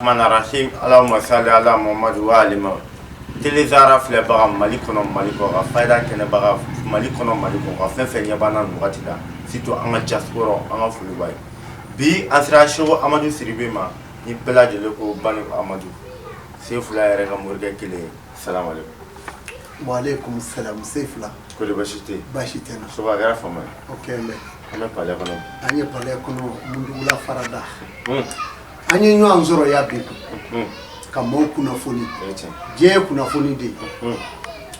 Rahman rahim. Allahumma salli ala Muhammad wa ali Muhammad. Télé Zahara filɛbaga Mali kɔnɔ, Mali kɔ kan, fayida kɛnɛbaga Mali kɔnɔ, Mali kɔ kan, fɛn fɛn ɲɛ b'an na nin wagati la, surtout an ka diaspora, an ka foli b'a ye. Bi an sera Seko Amadu Sidibe ma, ni bɛɛ lajɛlen ko Bani Amadu Sefula yɛrɛ ka morikɛ kelen ye. Salamu aleykum. Waaleykum salam Sefula. Ko di, baasi tɛ yen? Baasi tɛ n na. Soba, a kɛra fama ye. O kɛlen bɛ. An bɛ palais kɔnɔ. An ye palais kɔnɔ Mundugula farada. An ye ɲɔgɔn sɔrɔ yan bi ka maaw kunnafoni. Diɲɛ ye kunnafoni de ye.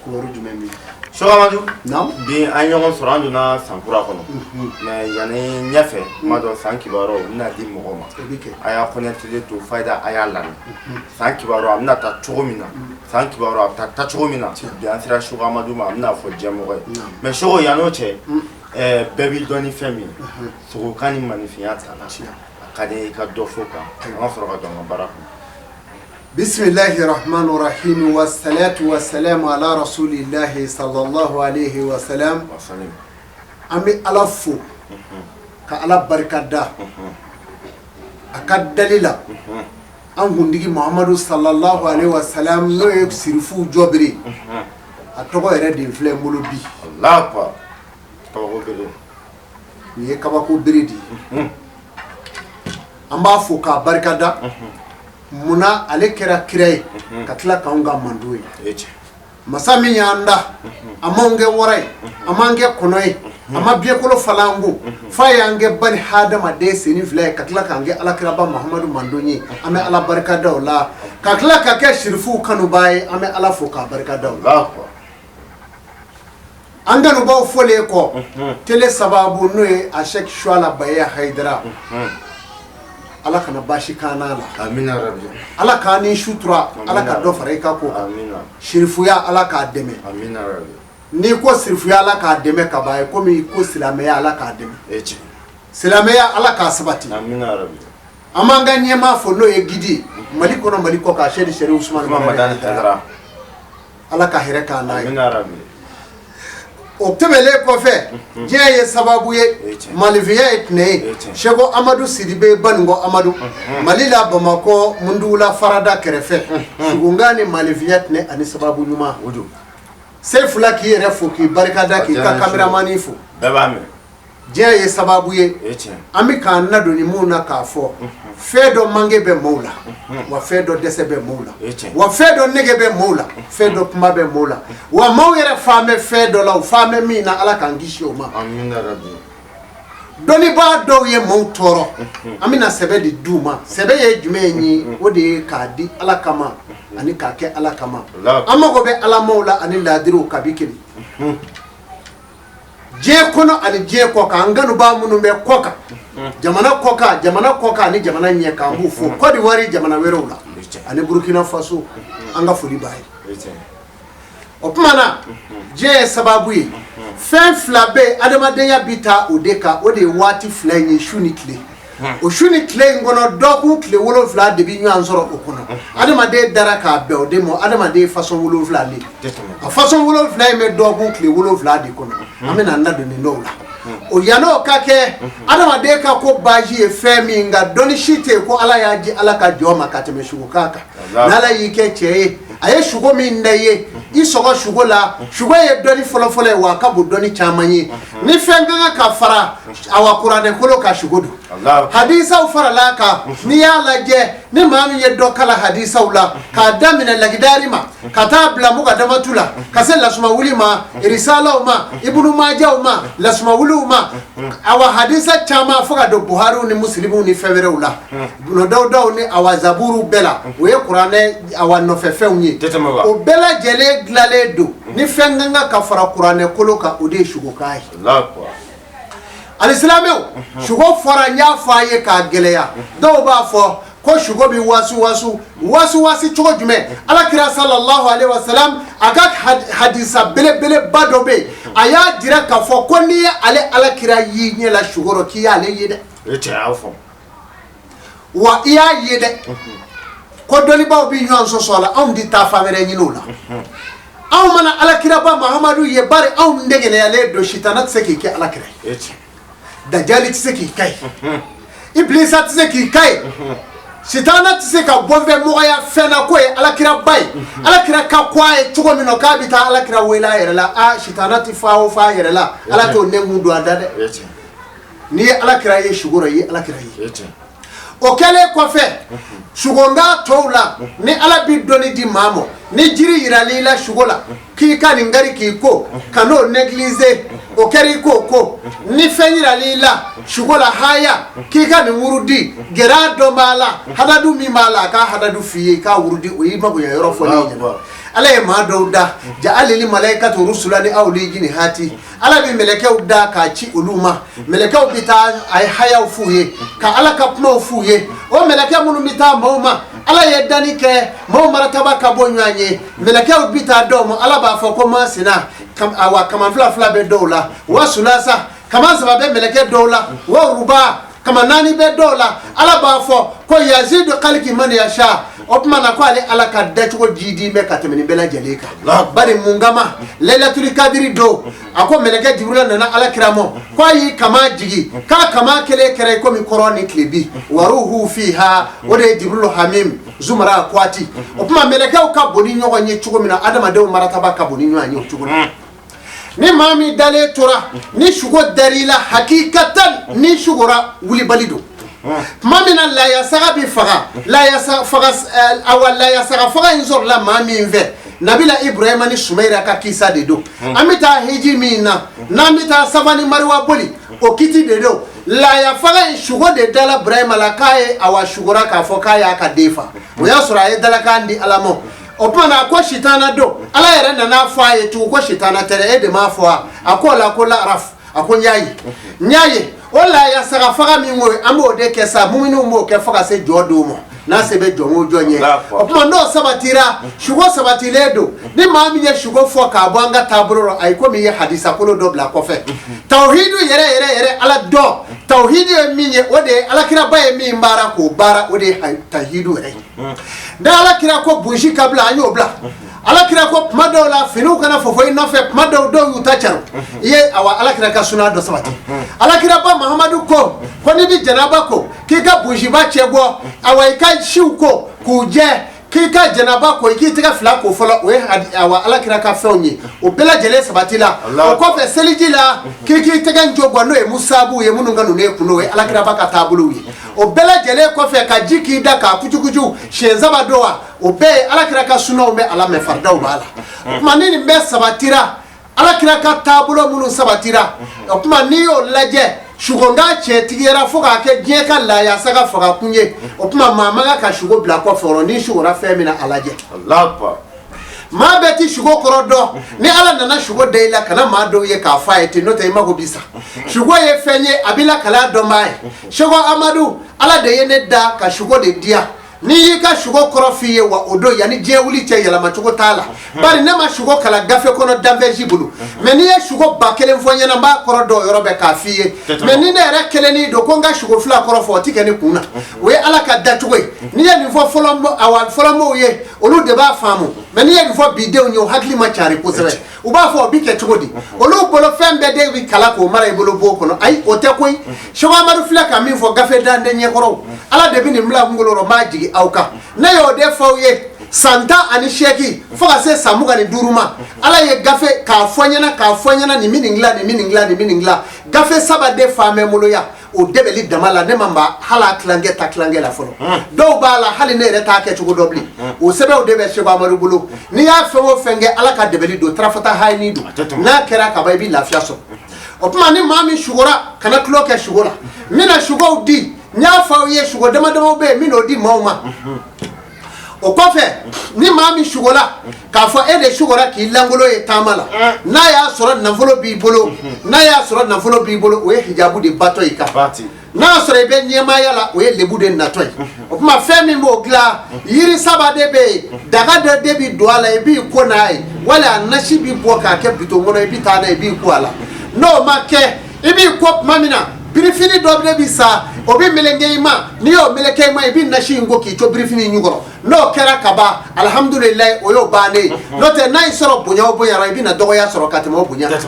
Kibaru jumɛn bɛ yen? Seko Amadu. Naamu. Bi an ye ɲɔgɔn sɔrɔ, an donna san kura kɔnɔ. Mais yanni ɲɛfɛ, n b'a dɔn san kibaruyaw n bɛna di mɔgɔw ma. O bɛ kɛ. A y'a connecté to fayida, a y'a lamɛn. San kibaruya a bɛna taa cogo min na, san kibaruya a bɛ taa taa cogo min na, bi an sera Seko Amadu ma, a bɛna fɔ diɲɛmɔgɔ ye. Mais Seko, yann'o cɛ, bɛɛ b'i dɔn ni fɛn min ye, sogokan ni maninfinya tana. A ka di i ka dɔ fɔ kan, an ka sɔrɔ ka don an ka baara kɔnɔ. Bisimilahi rahman rahim wa salatu wa salamu ala rasulillahi sallallahu alayhi wa salam. An bɛ Ala fo ka Ala barika da a ka dali la an kuntigi Muhamadu sallallahu alayhi wa salam, n'o ye sirifuw jɔbere, a tɔgɔ yɛrɛ de filɛ n bolo bi. Allahu akbar, kabako bere. Nin ye kabako bere de ye. An b'a fo k'a barika da. Munna ale kɛra kira ye ka tila k'anw ka mando ye? Masa min y'an da, a m'anw kɛ wara ye, a m'an kɛ kɔnɔ ye, a ma biɲɛkolo falen an kun, f'a y'an kɛ bani hadamaden senni fila ye, ka tila k'an kɛ alakiraba Mahamadu mando ye. An bɛ Ala barika da o la, ka tila ka kɛ sirifuw kanubaa ye. An bɛ Ala fo k'a barika da o la. An kanubaw fɔlen kɔ, télé sababu n'o ye a Sɛki Suwala Baye Hayidara, Ala kana baasi k'an n'a la. Amina rabi. Ala k'an ni sutura, Ala ka dɔ fara i ka ko kan. Amina. Sirifuya, Ala k'a dɛmɛ. Amina rabi. N'i ko sirifuya, Ala k'a dɛmɛ ka ban ye, komi i ko silamɛya, Ala k'a dɛmɛ. E tiɲɛ. Silamɛya, Ala k'a sabati. Amina rabi. An b'an ka ɲɛmaa fo, n'o ye guide Mali kɔnɔ, Mali kɔ kan, Sɛki Sɛrifu Usumani Madani Hayidara. Ala ka hɛrɛ k'an n'a ye. Amina rabi. O tɛmɛlen kɔfɛ, diɲɛ ye sababu ye, maninfinya ye tɛnɛ ye. Seko Amadu Sidibe Baninkɔ Amadu, Mali la Bamakɔ Mundugula farada kɛrɛfɛ, sugunkan ni maninfinya tɛnɛ ani sababu ɲuman. Sefula, k'i yɛrɛ fo k'i barika da, k'i ka kameramani fo. Bɛɛ b'a mɛn. Diɲɛ ye sababu ye. An bɛ k'an nadon ni mun na k'a fɔ fɛn dɔ manque bɛ maaw la, wa fɛn dɔ dɛsɛ bɛ maaw la, wa fɛn dɔ nege bɛ maaw la, fɛn dɔ kuma bɛ maaw la, wa maaw yɛrɛ fan bɛ fɛn dɔ la, u fan bɛ min na, Ala k'an kisi o ma. Dɔnnibaa dɔw ye maaw tɔɔrɔ. An bɛna sɛbɛ de d'u ma. Sɛbɛ ye jumɛn ye? O de ye k'a di Ala kama ani k'a kɛ Ala kama. An mago bɛ alamaw la ani laadiriw kabi kelen diɲɛ kɔnɔ ani diɲɛ kɔ kan. An kanubaa minnu bɛ kɔ kan, jamana kɔ kan, jamana kɔ kan ani jamana ɲɛ kan, an b'u fo. Côte d'Ivoire, jamana wɛrɛw la ani Burkina Faso, an ka foli b'a ye. O tuma na, diɲɛ ye sababu ye. Fɛn fila bɛ yen, adamadenya bɛ taa o de kan. O de ye waati fila in ye, su ni tile. O su ni tile in kɔnɔ, dɔgɔkun tile 7 de bɛ ɲɔgɔn sɔrɔ o kɔnɔ. Adamaden dara k'a bɛn o de ma. Adamaden façon 7 de, a façon 7 in bɛ dɔgɔkun tile 7 de kɔnɔ. An bɛna an ladon nin dɔw la. O yann'o ka kɛ, adamaden ka ko base ye fɛn min nka dɔnni si tɛ yen ko Ala y'a di Ala ka jɔn ma ka tɛmɛ sugukan kan. N'Ala y'i kɛ cɛ ye, a ye sugo min da i ye, i sɔgɔ sugo la. Sugo ye dɔnni fɔlɔfɔlɔ ye, wa a ka bon dɔnni caman ye. Ni fɛn ka kan ka fara awa kuranɛkolo kan, sugo don. Hadisaw farala a kan. N'i y'a lajɛ, ni maa min ye dɔ kalan hadisaw la, k'a daminɛ lagidari ma ka taa bila mukadamatu la, ka se lasumawuli ma, risalaw ma, ibunu majaw ma, lasumawuliw ma, awa hadisa caman, fo ka don buhariw ni musilimuw ni fɛn wɛrɛw la, dawudaw ni awa zaburu bɛɛ la, o ye kuranɛ awa nɔfɛ fɛnw ye. O bɛɛ lajɛlen dilanlen don ni fɛn ka kan ka fara kuranɛ kolo kan, o de ye sugokan ye. Alisilamɛw, sugo fɔra, n y'a fɔ a ye k'a gɛlɛya. Dɔw b'a fɔ ko sugo bɛ wasu wasu wasu wasu cogo jumɛn? Alakira sallallahu alaihi wasallam, a ka hadisa belebeleba dɔ bɛ yen, a y'a jira k'a fɔ ko n'i ye ale alakira y'i ɲɛ la sugo rɔ, k'i y'ale ye dɛ. Wa i y'a ye dɛ, ko dɔnnibaaw bɛ ɲɔgɔn sɔsɔ a la. Anw tɛ taa fan wɛrɛ ɲini o la. Anw mana alakiraba Mahamadu ye, bari anw dɛgɛnɛyalen don. Sitana tɛ se k'i kɛ alakira ye, dajali tɛ se k'i ka ye, ibilisa tɛ se k'i ka ye. Sitana tɛ se ka bɔnfɛ mɔgɔya fɛn na k'o ye alakiraba ye, alakira ka ko a ye cogo min na k'a bɛ taa alakira wele a yɛrɛ la. Aa, sitana tɛ fa o fa a yɛrɛ la, ala t'o nɛnkun don a da dɛ. N'i ye alakira ye sugo rɔ, i ye alakira ye. O kɛlen kɔfɛ, sugonda tɔw la, ni ala bɛ dɔnni di maa ma, ni jiri yiral'i la sugo la k'i ka nin kari k'i ko, kan'o négliger, o kɛra i k'o ko. Ni fɛn yiral'i la sugo la, haya, k'i ka nin wurudi, gɛrɛ dɔ b'a la, hadadu min b'a la, a k'a hadadu f'i ye, i k'a wurudi, o y'i magoya yɔrɔ fɔlen ɲɛna. Ala ye maa dɔw da, ja'alili malaikatu rusulan uli ajnihati, ala bɛ mɛlɛkɛw da k'a ci olu ma. Mɛlɛkɛw bɛ taa a ye hayaw f'u ye, ka ala ka kumaw f'u ye. O mɛlɛkɛ minnu bɛ taa maaw ma, ala ye danni kɛ, maaw marataba ka bɔ ɲɔgɔn ye. Mɛlɛkɛw bɛ taa dɔw ma, ala b'a fɔ ko masina, awa, kaman fila fila bɛ dɔw la, wa sulasa, kaman saba bɛ mɛlɛkɛ dɔw la, wa ruba, kaman naani bɛ dɔw la. Ala b'a fɔ ko yazidu kaliki man yasha. O tuma na ko ale ala ka dacogo jidi bɛ ka tɛmɛ nin bɛɛ lajɛlen kan. Bari mun kama? Lailatul kadiri don, a ko mɛlɛkɛ Jibrila nana ala kira ma ko a y'i kaman jigi, k'a kaman kelen kɛra i komi kɔrɔn ni tilebi, waruhu fiha, o de ye Jibrilu hamim zumara kwati. O tuma mɛlɛkɛw ka bon ni ɲɔgɔn ye cogo min na, adamadenw marataba ka bon ni ɲɔgɔn ye o cogo la. Ni maa min dalen tora, ni sugo dar'i la, hakikatan ni sugora, wulibali don. Tuma min na layasaga bɛ faga, layasa faga, awa, layasaga faga in sɔrɔla maa min fɛ, nabila Ibrahima ni Sumayira ka kisa de don. An bɛ taa hiji min na, n'an bɛ taa Safa ni Mariwa boli, o kiti de don. Laya faga in, sugo de dala Ibrahima la k'a ye, awa, sugora k'a fɔ k'a y'a ka den fa. O y'a sɔrɔ a ye dalakan di Ala ma. O tuma na a ko sitana don. Ala yɛrɛ nana fɔ a ye tugun ko sitana tɛ dɛ, e de m'a fɔ wa? A ko o la ko la araf, a ko n y'a ye, n y'a ye. O la saga faga min ko, an b'o de kɛ sa, muminiw b'o kɛ fo ka se jɔ don ma, n'a se bɛ jɔn o jɔn ye. O tuma n'o sabatira, sugo sabatilen don. Ni maa min ye sugo fɔ k'a bɔ an ka taabolo rɔ, ayi, komi i ye hadisa kolo dɔ bila kɔfɛ. Tawhidu yɛrɛ yɛrɛ yɛrɛ, ala dɔn, tawhidu ye min ye, o de ye alakiraba ye min baara k'o baara, o de ye tawhidu yɛrɛ ye. Ni ala kira ko bonsi ka bila, an y'o bila. Ala kira ko kuma dɔw la finiw kana fofo i nɔfɛ, kuma dɔw dɔw y'u ta caro i ye, awa, ala kira ka suna dɔ sabati. Ala kiraba Mahamadu ko ko n'i bɛ janaba ko, k'i ka bonsiba cɛ bɔ, awa, i ka siw ko k'u jɛ, k'i ka janaba ko, i k'i tɛgɛ fila ko fɔlɔ. O ye awa, ala kira ka fɛnw ye, o bɛɛ lajɛlen sabati la. O kɔfɛ, seliji la, k'i k'i tɛgɛ jo bɔ, n'o ye musabu ye, minnu ka ninnu ye kun, o ye ala kiraba ka taabolow ye. O bɛɛ lajɛlen kɔfɛ, ka ji k'i da k'a kucukucu siɲɛ saba don wa, o bɛɛ ye ala kira ka sunaw bɛ a la, mɛ faridaw b'a la. O tuma ni nin bɛɛ sabatira, ala kira ka taabolo minnu sabatira, o tuma n'i y'o lajɛ, sugonda cɛtigiyara fo k'a kɛ diɲɛ ka layasaga faga kun ye. O tuma maa man kan ka sugo bila kɔfɛ o rɔ. N'i sugora fɛn min na, a lajɛ. Maa bɛɛ ti sugo kɔrɔ dɔn. Ni ala nana sugo da i la, kana maa dɔw ye k'a fɔ a ye ten, n'o tɛ i mago bi sa. Sugo ye fɛn ye, a b'i lakali dɔnbaa ye. Seko Amadu, ala de ye ne da ka sugo de diya. N'i y'i ka sugo kɔrɔ f'i ye wa, o don yanni diɲɛ wuli cɛ, yɛlɛmacogo t'a la, bari ne ma sugo kalan gafe kɔnɔ danfɛn si bolo. Mɛ n'i ye sugo 1000 fɔ n ɲɛna, n b'a kɔrɔ dɔn o yɔrɔ bɛɛ k'a f'i ye. Mɛ ni ne yɛrɛ kelennin don ko n ka sugo fila kɔrɔ fɔ, o ti kɛ ne kun na. O ye ala ka dacogo ye. N'i ye nin fɔ fɔlɔ, awa, fɔlɔmɔgɔw ye, olu de b'a faamu. Mɛ n'i ye nin fɔ bidenw ye, o hakili ma cari kosɛbɛ. U b'a fɔ o bi kɛ cogo di? Olu bolo fɛn bɛɛ de bi kala k'o mara i bolo bon kɔnɔ. Ayi, o tɛ koyi. Seko Amadu filɛ ka min fɔ, gafe dan tɛ ɲɛkɔrɔw, ala de bɛ nin bila kunkolo rɔ, n b'a jigin aw kan. Ne y'o de fɔ aw ye san 18 fo ka se san 25 ma. Ala ye gafe k'a fɔ n ɲɛna, k'a fɔ n ɲɛna, nin bɛ nin dilan, nin bɛ nin dilan, nin bɛ nin dilan. Gafe saba de fa bɛ n bolo yan. O dɛbɛli dama la, ne ma ba hali a tilankɛ ta tilankɛ la fɔlɔ. Dɔw b'a la, hali ne yɛrɛ t'a kɛ cogo dɔ bilen. O sɛbɛnw de bɛ Seko Amadu bolo. N'i y'a fɛn o fɛn kɛ, ala ka dɛbɛli don, tarafata hayini don, n'a kɛra kaban, i bɛ lafiya sɔrɔ. O tuma ni maa min sugora, kana tulon kɛ sugo la. N bɛna sugow di, n y'a fɔ aw ye, sugo dama damaw bɛ yen, n bɛn'o di maaw ma. O kɔfɛ, ni maa min sugola k'a fɔ e de sugora k'i lankolon ye taama la, n'a y'a sɔrɔ nafolo b'i bolo, n'a y'a sɔrɔ nafolo b'i bolo, o ye hijabu de batɔ i kan. N'a y'a sɔrɔ i bɛ ɲɛmaaya la, o ye lebu de natɔ ye. O tuma fɛn min b'o dilan, yiri saba de bɛ yen. Daga dɔ de bɛ don a la, i b'i ko n'a ye, wali a nasi bɛ bɔ k'a kɛ bitɔn kɔnɔ, i bɛ taa n'a ye, i b'i ko a la. N'o ma kɛ, i b'i ko tuma min na, birifini dɔ de bɛ sa, o bɛ meleke i ma. N'i y'o meleke i ma, i bɛ nasi in ko k'i to birifini in jukɔrɔ. N'o kɛra ka ban, alihamudulilayi, o y'o bannen ye. N'o tɛ, n'a y'i sɔrɔ bonya o bonya i bɛna dɔgɔya sɔrɔ ka tɛmɛ o bonya kan.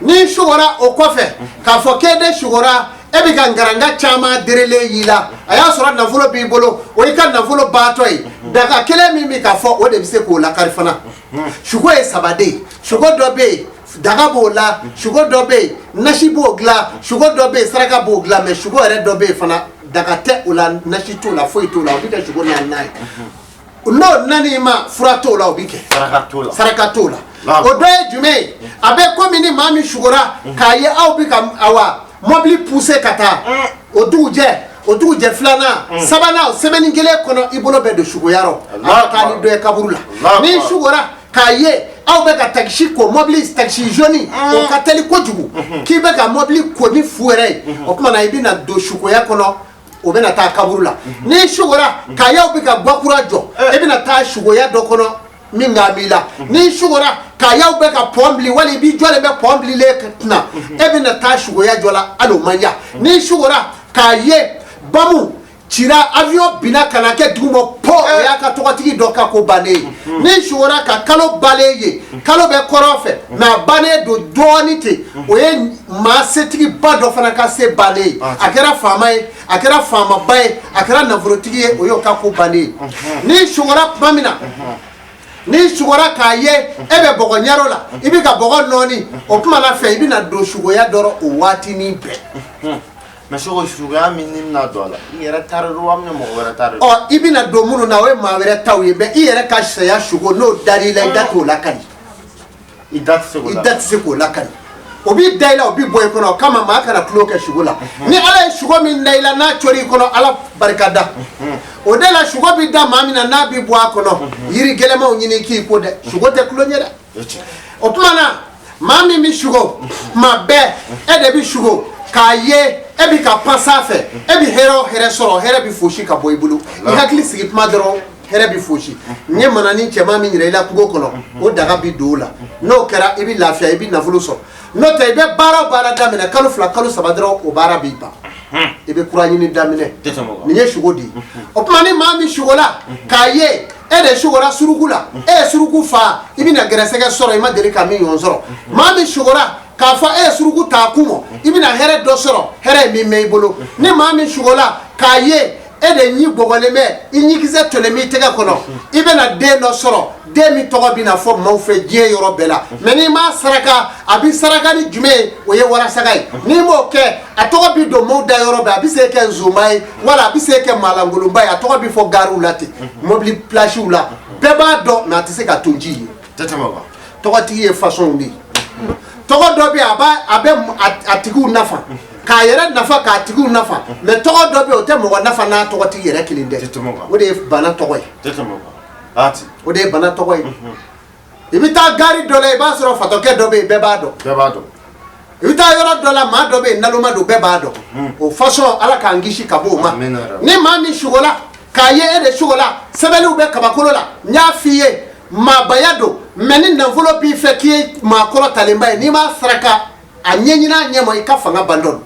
N'i sugora, o kɔfɛ k'a fɔ k'e de sugora, E bɛ ka ngaranga caman derelen y'i la, a y'a sɔrɔ nafolo b'i bolo, o y'i ka nafolo baatɔ ye. Daga kelen min bɛ ka fɔ, o de bɛ se k'o lakari fana. Sugo ye saba de ye. Sugo dɔ bɛ yen, daga b'o la. Sugo dɔ bɛ yen, nasi b'o dilan. Sugo dɔ bɛ yen, saraka b'o dilan. Mais sugo yɛrɛ dɔ bɛ yen fana, daga tɛ o la, nasi t'o la, foyi t'o la. O bɛ kɛ sugo naaninan ye. N'o nan'i ma, fura t'o la, o bɛ kɛ saraka t'o la. Saraka t'o la. O dɔ ye jumɛn ye? A bɛ komi ni maa min sugora k'a ye aw bɛ ka awa mɔbili pousser ka taa, o dugujɛ, o dugujɛ filanan, sabanan, o semaine kelen kɔnɔ, i bolo bɛ don sugoya rɔ, a ka taa ni dɔ ye kaburu la. N'i sugora k'a ye aw bɛ ka takisi ko, mɔbili takisi jaune, o ka teli kojugu, k'i bɛ ka mɔbili ko ni fu yɛrɛ ye, o tuma na i bɛna don sugoya kɔnɔ, o bɛna taa kaburu la. N'i sugora k'a ye aw bɛ ka gakura jɔ, e bɛna taa sugoya dɔ kɔnɔ min ka b'i la. N'i sugora k'a y'aw bɛ ka pɔn bili, wali i b'i jɔlen bɛ pɔn bililen kunna, e bɛna taa sugoya jɔ la, hali o man jan. N'i sugora k'a ye bamu cira, avion binna ka na kɛ duguma po, o y'a ka tɔgɔtigi dɔ ka ko bannen ye. N'i sugora ka kalo balen ye, kalo bɛ kɔrɔn fɛ mais a bannen don dɔɔnin ten, o ye maa setigiba dɔ fana ka se bannen ye. A kɛra faama ye, a kɛra faamaba ye, a kɛra nafolotigi ye, o y'o ka ko bannen ye. N'i sugora tuma min na, n'i sugora k'a ye e bɛ bɔgɔ ɲaro la, i bɛ ka bɔgɔ nɔɔni, o tuma na fɛ i bɛna don sugoya dɔ rɔ o waatinin bɛɛ. Mais sugo, sugoya min ni bɛna don a la, i yɛrɛ ta de don wa mɔgɔ wɛrɛ ta de don? Ɔ, i bɛna don minnu na, o ye maa wɛrɛ taw ye, mais i yɛrɛ ka saya sugo, n'o dar'i la, i da t'o lakali. I da tɛ se k'o I da tɛ se k'o lakali. O b'i da i la, o b'i bɔ i kɔnɔ. O kama maa kana tulon kɛ sugo la. Ni Ala ye sugo min da i la, n'a cori i kɔnɔ, Ala barika da o de la. Sugo bɛ da maa min na, n'a bɛ bɔ a kɔnɔ, yiri gɛlɛmanw ɲini k'i ko dɛ. Sugo tɛ tulon ye dɛ. O tuma na maa min bɛ sugo tuma bɛɛ, e de bɛ sugo k'a ye e bɛ ka pan sanfɛ, e bɛ hɛrɛ o hɛrɛ sɔrɔ, hɛrɛ bɛ fosi ka bɔ i bolo. I hakili sigi tuma dɔrɔn, hɛrɛ bɛ fosi. N ye manani cɛman min yira i la kungo kɔnɔ, o daga bɛ don o la. N'o kɛra, i bɛ lafiya, i bɛ nafolo sɔrɔ. N'o tɛ, i bɛ baara o baara daminɛ, kalo 2, kalo 3 dɔrɔn, o baara b'i ban, i bɛ kura ɲini daminɛ. Nin ye sugo de ye. O tuma ni maa min sugola k'a ye e de sugora suruku la, e ye suruku fa, i bɛna gɛrɛsɛgɛ sɔrɔ i ma deli ka min ɲɔgɔn sɔrɔ. Maa min sugora k'a fɔ e ye suruku t'a kun mɔ, i bɛna hɛrɛ dɔ sɔrɔ, hɛrɛ ye min mɛn i bolo. Ni maa min sugola k'a ye e de ɲi bɔgɔlen bɛ, i ɲikisɛ tolen b'i tɛgɛ kɔnɔ, i bɛna den dɔ sɔrɔ, den min tɔgɔ bɛna fɔ maaw fɛ diɲɛ yɔrɔ bɛɛ la. Mais n'i m'a saraka, a bɛ saraka ni jumɛn ye? O ye warasaga ye. N'i m'o kɛ, a tɔgɔ bɛ don maaw da yɔrɔ bɛɛ. A bɛ se kɛ nzonba ye, wala a bɛ se kɛ maalankolonba ye. A tɔgɔ bɛ fɔ gariw la ten, mobili pilasiw la, bɛɛ b'a dɔn, mais a tɛ se ka to ji ye. Tɔgɔtigi ye façon de ye. Tɔgɔ dɔ bɛ yen, a b'a a bɛ a tigiw nafa, k'a yɛrɛ nafa, k'a tigiw nafa. Mais tɔgɔ dɔ bɛ yen, o tɛ mɔgɔ nafa n'a tɔgɔtigi yɛrɛ kelen tɛ. O de ye bana tɔgɔ ye. O de ye bana tɔgɔ ye. I bɛ taa gari dɔ la, i b'a sɔrɔ fatɔkɛ dɔ bɛ yen, bɛɛ b'a dɔn. I bɛ taa yɔrɔ dɔ la, maa dɔ bɛ yen, naloma don, bɛɛ b'a dɔn. O façon, Ala k'an kisi ka bɔ o ma. Ni maa min sugola k'a ye e de sugola, sɛbɛnniw bɛ kabakolo la, n y'a f'i ye, maabaya don. Mais ni nafolo b'i fɛ k'i ye maa kɔrɔtalenba ye, n'i m'a saraka a ɲɛɲini a ɲɛ ma, i ka fanga ban dɔ don.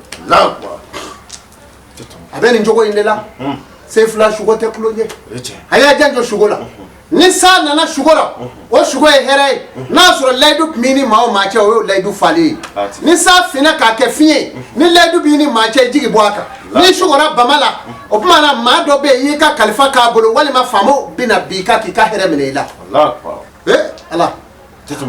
A bɛ nin cogo in de la. Sen fila sugo tɛ tulon ye. A y'a janto sugo la. Ni san nana sugo la, o sugo ye hɛrɛ ye. N'a sɔrɔ layidu tun b'i ni maa o maa cɛ, o y'o layidu falen ye. Ni san finna k'a kɛ fiɲɛ ye, ni layidu b'i ni maa cɛ, jigi bɔ a kan. N'i sugora bama la, o tuma na maa dɔ bɛ yen, i y'i ka kalifa k'a bolo, walima faamaw bɛna bin i kan k'i ka hɛrɛ minɛ i la. Ala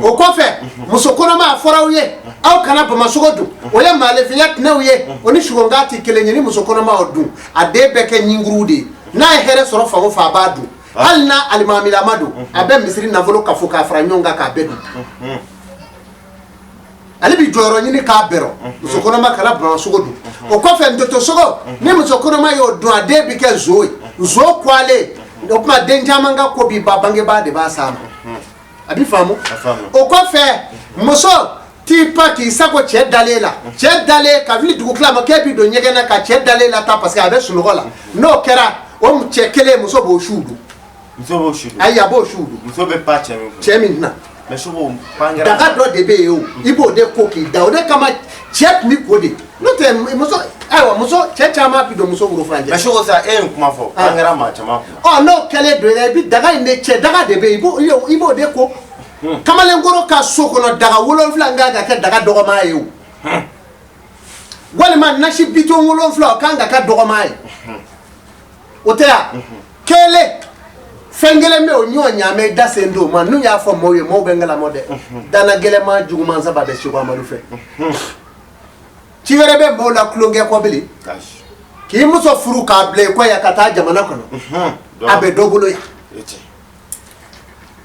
o kɔfɛ, muso kɔnɔma, a fɔra aw ye aw kana bamasogo dun. O ye maalefinya tɛnɛw ye, o ni sugonkan tɛ kelen ye. Ni muso kɔnɔma o dun, a den bɛ kɛ ɲinkuru de ye. N'a ye hɛrɛ sɔrɔ fan o fan, a b'a dun. Hali n'a alimamilama don, a bɛ misiri nafolo kafo k'a fara ɲɔgɔn kan k'a bɛɛ dun. Ale bɛ jɔyɔrɔ ɲini k'a bɛrɔ. Muso kɔnɔma kana bamasogo dun. O kɔfɛ, ntotosogo, ni muso kɔnɔma y'o dun, a den bɛ kɛ zo ye, zo kwalen. O tuma den caman ka ko b'i ba bangebaa de b'a s'a ma. A bɛ faamu. O kɔfɛ, muso t'i pan k'i sago cɛ dalen la, cɛ dalen ka wuli dugutila ma k'e bɛ don ɲɛgɛn na ka cɛ dalen la ta parce que a bɛ sunɔgɔ la. N'o kɛra, o cɛ kelen, muso b'o su dun. Muso b'o su dun. Ayi, a b'o su dun. Muso bɛ pan cɛ min kun. Cɛ min kunna. Mais sugo pan kɛra. Daga dɔ de bɛ yen o, i b'o de ko k'i da. O de kama cɛ tun bɛ ko de, n'o tɛ muso, ayiwa, muso cɛ caman bɛ don muso woro furancɛ. Mais sugo sa, e ye nin kuma fɔ, pan kɛra maa caman kunna. Ɔ, n'o kɛlen don i la, i bɛ daga in de, cɛ daga de bɛ yen, i b'o de ko. Kamalenkɔrɔ ka so kɔnɔ, daga 7 kan ka kɛ daga dɔgɔma ye o. Walima nasi bitɔn 7, o kan ka kɛ dɔgɔma ye, o tɛ yan. Kelen, fɛn kelen bɛ, o ɲɔ ɲaamɛ da sen don ma. N'u y'a fɔ maaw ye, maaw bɛ n kalamɔ dɛ. Dana gɛlɛma juguman saba bɛ Seko Amadu fɛ. Ci wɛrɛ bɛ maaw la tulonkɛ kɔ bilen. K'i muso furu k'a bila i kɔ yan ka taa jamana kɔnɔ, a bɛ dɔ bolo yan.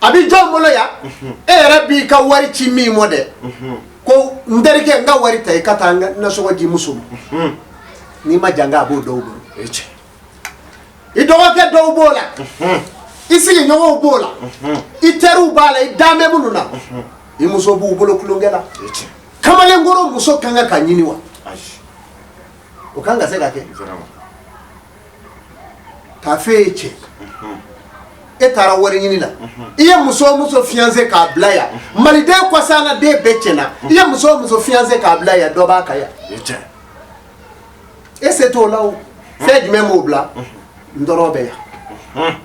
A bɛ jɔn bolo yan? E yɛrɛ b'i ka wari ci min mɔ dɛ, ko n terikɛ, n ka wari ta i ka taa n ka nasɔngɔ di muso ma. N'i ma janga, a b'o dɔw bolo. I dɔgɔkɛ dɔw b'o la, i sigiɲɔgɔnw b'o la, i teriw b'a la, i danbɛ minnu na, i muso b'u bolo tulonkɛ la. Kamalenkɔrɔ muso kan ka ɲini wa? O kan ka se ka kɛ k'a fɛ ye. Cɛ, e taara wari ɲini la, i ye muso o muso fiancé k'a bila yan, maliden kɔsanna den bɛɛ tiɲɛna. I ye muso o muso fiancé k'a bila yan, dɔ b'a kan yan. E se t'o la. O fɛn jumɛn b'o bila? N tɔrɔ bɛ yan,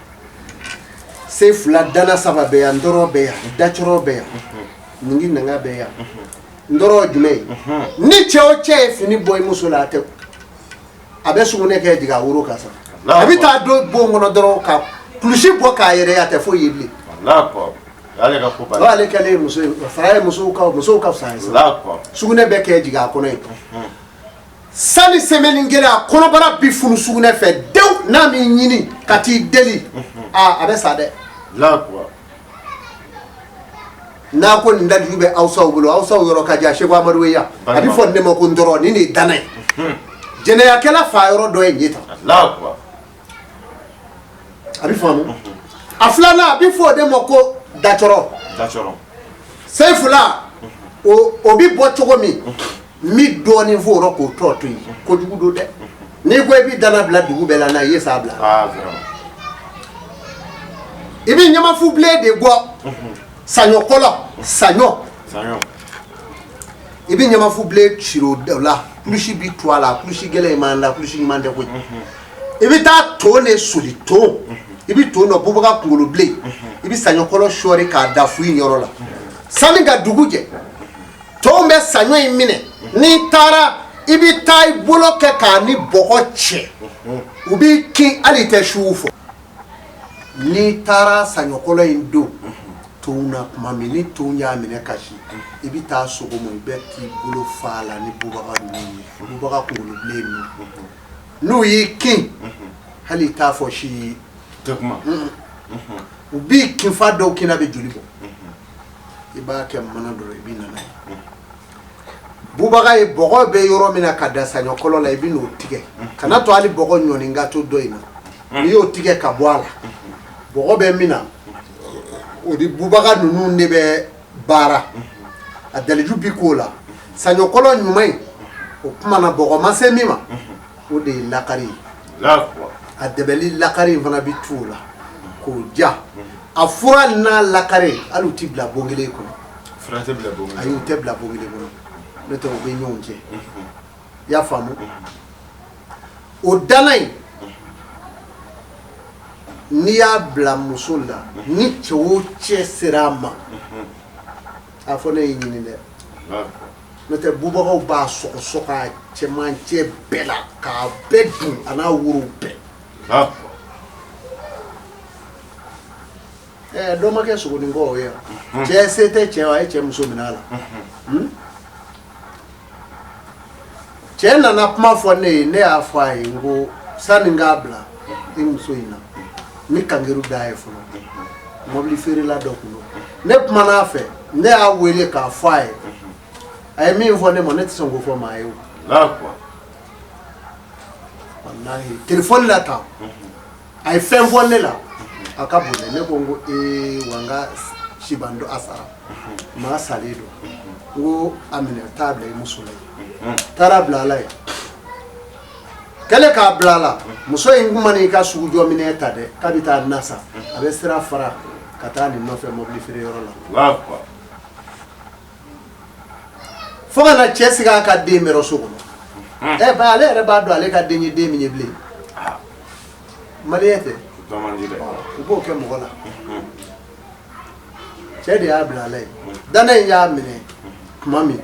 se fila dana saba bɛ yan, n tɔrɔ bɛ yan, dacɔrɔ bɛ yan, ningi nanga bɛ yan. N tɔrɔ jumɛn ye? Ni cɛ o cɛ ye fini bɔ i muso la, a tɛ, a bɛ sugunɛ kɛ jigin a woro kan sa. A bɛ taa don bon kɔnɔ dɔrɔn ka kulusi bɔ k'a yɛrɛ ye, a tɛ foyi ye bilen. O ale kɛlen ye muso ye, fara ye musow ka fisa ye sa. Sugunɛ bɛ kɛ jigin a kɔnɔ ye. Sani semaine kelen, a kɔnɔbara bi funu sugunɛ fɛ dewu. N'a m'i ɲini ka t'i deli, aa, a bɛ sa dɛ. N'a ko nin dalilu bɛ Awusaw bolo, Awusaw yɔrɔ ka jan. Seko Amadu ye yan, a bɛ fɔ ne ma ko n tɔrɔ nin de ye dana ye. Jɛnɛyakɛla fa yɔrɔ dɔ ye nin ye tan. A bɛ faamu. A filanan, a bɛ fɔ o de ma ko dacɔrɔ. Seyifula, o bɛ bɔ cogo min, n bɛ dɔɔnin fɔ o rɔ k'o tɔ to yen. Kojugu don dɛ. N'i ko i bɛ dana bila dugu bɛɛ la, n'a ye sa bila, i bɛ ɲamafubilen de bɔ, saɲɔkɔlɔ, saɲɔ. I bɛ ɲamafubilen siri o la, kulusi bi to a la. Kulusi gɛlɛn in man la, kulusi ɲuman tɛ koyi. I bɛ taa ton de soli, ton. I bɛ ton dɔ bubaga kunkolo bilen, i bɛ saɲɔkɔlɔ sɔɔri k'a da fu in yɔrɔ la. Sani ka dugu jɛ, ton bɛ saɲɔ in minɛ. N'i taara, i bɛ taa i bolo kɛ k'a ni bɔgɔ cɛ, u b'i kin, hali i tɛ suw fɔ. N'i taara saɲɔkɔlɔ in don ton na tuma min, ni ton y'a minɛ ka si, i bɛ taa sɔgɔma, i bɛ t'i bolo fa a la ni bubaga ninnu ye, bubaga kunkolo bilen ninnu. N'u y'i kin, hali i t'a fɔ si ye, u b'i kin fa dɔw kinna bɛ joli bɔ. I b'a kɛ mana dɔ i bɛ na n'a ye. Bubaga ye bɔgɔ bɛ yɔrɔ min na ka da saɲɔkɔlɔ la, i bɛ n'o tigɛ. Kana to hali bɔgɔ ɲɔni ka to dɔ in na. N'i y'o tigɛ ka bɔ a la, bɔgɔ bɛ min na, o di bubaga ninnu de bɛ baara a daliju bi k'o la. Saɲɔkɔlɔ ɲuman in, o kuma na bɔgɔ ma se min ma, o de ye lakari ye. A dɛbɛli lakari in fana bɛ tu o la k'o ja. A fura n'a lakari, hali u ti bila bon kelen kɔnɔ. Ayi, u tɛ bila bon kelen kɔnɔ, n'o tɛ u bɛ ɲɔgɔn cɛ. I y'a faamu? O dana in, n'i y'a bila muso la, ni cɛ o cɛ sera a ma, a fɔ ne y'i ɲini dɛ. N'o tɛ, bubagaw b'a sɔgɔsɔgɔ a cɛmancɛ bɛɛ la k'a bɛɛ dun, a n'a worow bɛɛ. Ɛɛ, dɔ ma kɛ sogonin kɔ o ye wa? Cɛ se tɛ cɛ, a ye cɛ muso minɛ a la. Cɛ nana kuma fɔ ne ye, ne y'a fɔ a ye, n ko sani n k'a bila i muso in na, n bɛ kangeru da ye fɔlɔ. Mɔbili feerela dɔ kun don, ne kumana a fɛ, ne y'a wele k'a fɔ a ye. A ye min fɔ ne ma, ne tɛ sɔn k'o fɔ maa ye o. Walahi, telefɔni la tan, a ye fɛn fɔ ne la, a ka bon dɛ. Ne ko, n ko ee, wa n ka siban dɔ a sara, maa salen don. N ko a minɛ, taa bila i muso la yen. Taara bila a la yen. Kɛlen k'a bila a la, muso in kun mana i ka sugujɔ minɛn ta dɛ, k'a bɛ taa na san, a bɛ sira fara ka taa nin nɔfɛ mobili feere yɔrɔ la, fo ka na cɛ sigi a ka den mɛrɛ so kɔnɔ. Ɛ ba, ale yɛrɛ b'a dɔn ale ka den ye den min ye bilen. Maliyɛn tɛ, u b'o kɛ mɔgɔ la. Cɛ de y'a bila a la yen. Dana in y'a minɛ tuma min,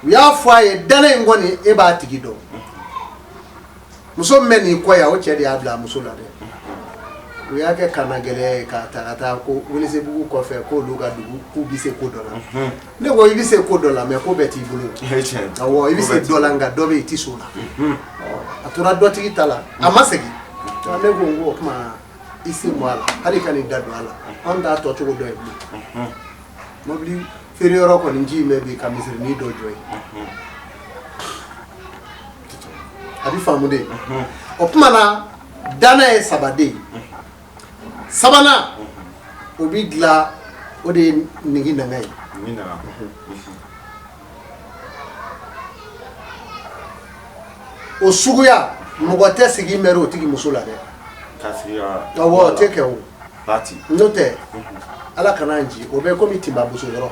U y'a fɔ a ye, dana in kɔni, e b'a tigi dɔn. Muso min bɛ nin kɔ yan, o cɛ de y'a bila a muso la dɛ. U y'a kɛ kana gɛlɛya ye k'a ta ka taa ko Welesebugu kɔfɛ, k'olu ka dugu, k'u bɛ se ko dɔ la. Ne ko i bɛ se ko dɔ la, mais ko bɛɛ t'i bolo. Awɔ, i bɛ se dɔ la, nka dɔ bɛ yen, i tɛ s'o la. A tora dɔtigi ta la, a ma segin. Ne ko n ko o tuma i sen bɔ a la, hali ka n'i da don a la, anw t'a tɔ cogo dɔn ye bilen. Mobili feere yɔrɔ kɔni, ji in bɛ bi ka misirinin dɔ jɔ yen. A bɛ faamu de. O tuma na, dana ye saba de ye. Sabanan, o bɛ dilan, o de ye nigi nanga ye. O suguya, mɔgɔ tɛ sigi mɛri o tigi muso la dɛ. Awɔ, o tɛ kɛ o. N'o tɛ, Ala kana an ci, o bɛ komi tinba boso yɔrɔ.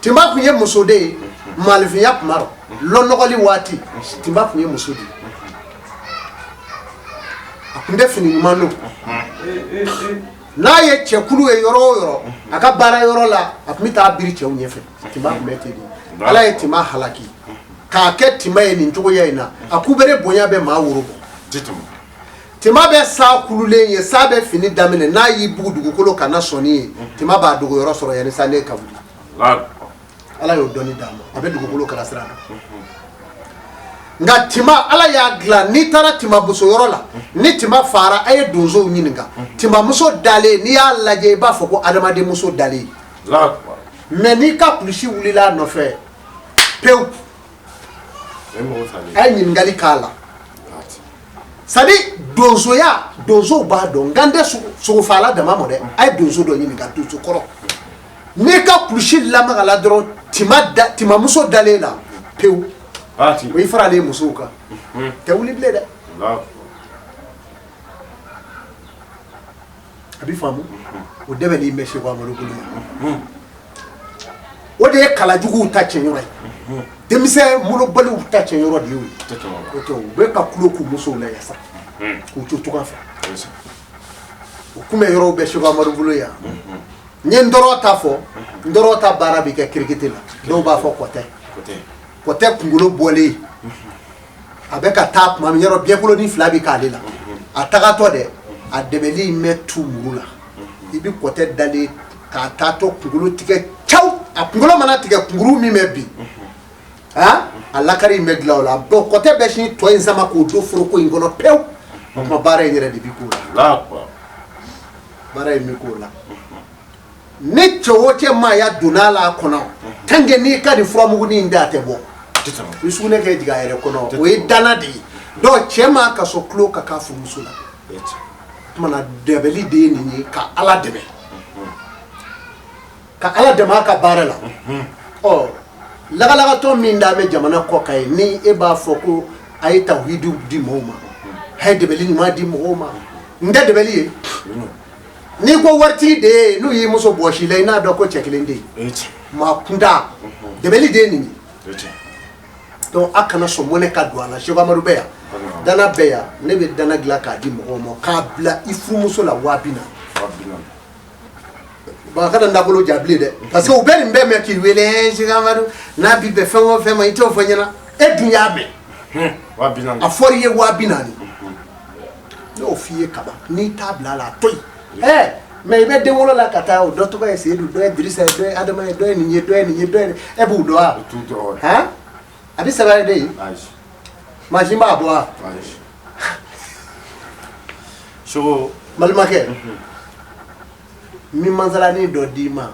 Tinba tun ye muso de ye maalifinya tuma rɔ, lɔnɔgɔli waati, tinba tun ye muso de ye. A tun tɛ fini ɲuman don. N'a ye cɛkulu ye yɔrɔ o yɔrɔ, a ka baara yɔrɔ la, a tun bɛ taa biri cɛw ɲɛfɛ. Tinba tun bɛ ten de. Ala ye tinba halaki k'a kɛ tinba ye nin cogoya in na. A kubere bonya bɛ maa woro bɔ. Tinba bɛ sa kululen ye, sa bɛ fini daminɛ, n'a y'i bugu dugukolo kana sɔnni ye, tinba b'a dogo yɔrɔ sɔrɔ yanni sa ne ka wuli. Ala y'o dɔnni d'a ma, a bɛ dugukolo kala sira dɔn. Nka tinba, Ala y'a dilan, n'i taara tinba boso yɔrɔ la, ni tinba fara, a ye donsow ɲininka, tinbamuso dalen, n'i y'a lajɛ, i b'a fɔ ko adamadenmuso dalen. Mais n'i ka kulusi wulila a nɔfɛ pewu, a ye ɲininkali k'a la. C'est-à-dire donsoya, donsow b'a dɔn. Nka n tɛ sogofaala dama ma dɛ. A ye donso dɔ ɲininka, donso kɔrɔ, n'i ka kulusi lamagala dɔrɔn tinbamuso dalen la pewu, o y'i faralen musow kan, tɛ wuli bilen dɛ. A bɛ faamu. O dɛmɛli bɛ Seko Amadu bolo yan. O de ye kalajuguw ta cɛnyɔrɔ ye, denmisɛn molobaliw ta cɛnyɔrɔ de y'o ye. O tɛ, u bɛ ka kulo k'u musow la yasa k'u to tunga fɛ. O kunbɛ yɔrɔw bɛ Seko Amadu bolo yan. N ye ntɔrɔ ta fɔ. Ntɔrɔ ta baara bɛ kɛ kirikiti la. Dɔw b'a fɔ kɔtɛ. Kɔtɛ kunkolo bɔlen, a bɛ ka taa tuma min, yɔrɔ biɲɛkolonin fila bɛ k'ale la, a tagatɔ dɛ, a dɛbɛli in bɛ tu muru la. I bɛ kɔtɛ dalen k'a taatɔ kunkolo tigɛ caw. A kunkolo mana tigɛ, kunkuru min bɛ bin, a lakari in bɛ dilan o la. Bon, kɔtɛ bɛ sin tɔ in sama k'o don foroko in kɔnɔ pewu. O tuma baara in yɛrɛ de bɛ k'o la. Baara in bɛ k'o la. Ni cɛ o cɛ maaya donna a la a kɔnɔ, tant que n'i ka nin furamugunin in da, a tɛ bɔ. I sugunɛ kɛ jigin a yɛrɛ kɔnɔ, o ye dana de ye. Donc cɛ maa ka sɔn tulo ka k'a furumuso la. O tuma na, dɛbɛli de ye nin ye, ka Ala dɛmɛ, ka Ala dɛmɛ a ka baara la. Ɔ lagalagatɔ min da bɛ jamana kɔ kan ye, ni e b'a fɔ ko a ye tawhidu di mɔgɔw ma, a ye dɛbɛli ɲuman di mɔgɔw ma, n tɛ dɛbɛli ye. N'i ko waritigi de ye, n'u y'i muso bɔsi la, i n'a dɔn ko cɛ kelen de ye maa kunda. Dɛbɛli de ye nin ye. Donc a kana sɔn mɔnɛ ka don a la. Seko Amadu bɛ yan, dana bɛ yan. Ne bɛ dana dilan k'a di mɔgɔw ma, k'a bila i furumuso la 20.000. Bon, a kana nakolo ja bilen dɛ, parce que u bɛ nin bɛɛ mɛn k'i wele. Seko Amadu n'a bi bɛn fɛn o fɛn ma, i t'o fɔ ɲɛna. E dun y'a mɛn, a fɔr'i ye 40.000. Ne y'o f'i ye kaban, n'i t'a bila a la, a to yen. Ɛɛ, mais i bɛ den wolo la ka taa, o dɔ tɔgɔ ye Seyidu, dɔ ye Dirisa ye, dɔ ye Adama ye, dɔ ye nin ye, dɔ ye nin ye, dɔ ye nin. E b'u dɔn wa? Han, a bɛ sɛbɛn de ye, mansin b'a bɔ wa? Seko. Balimakɛ, n bɛ masalani dɔ d'i ma.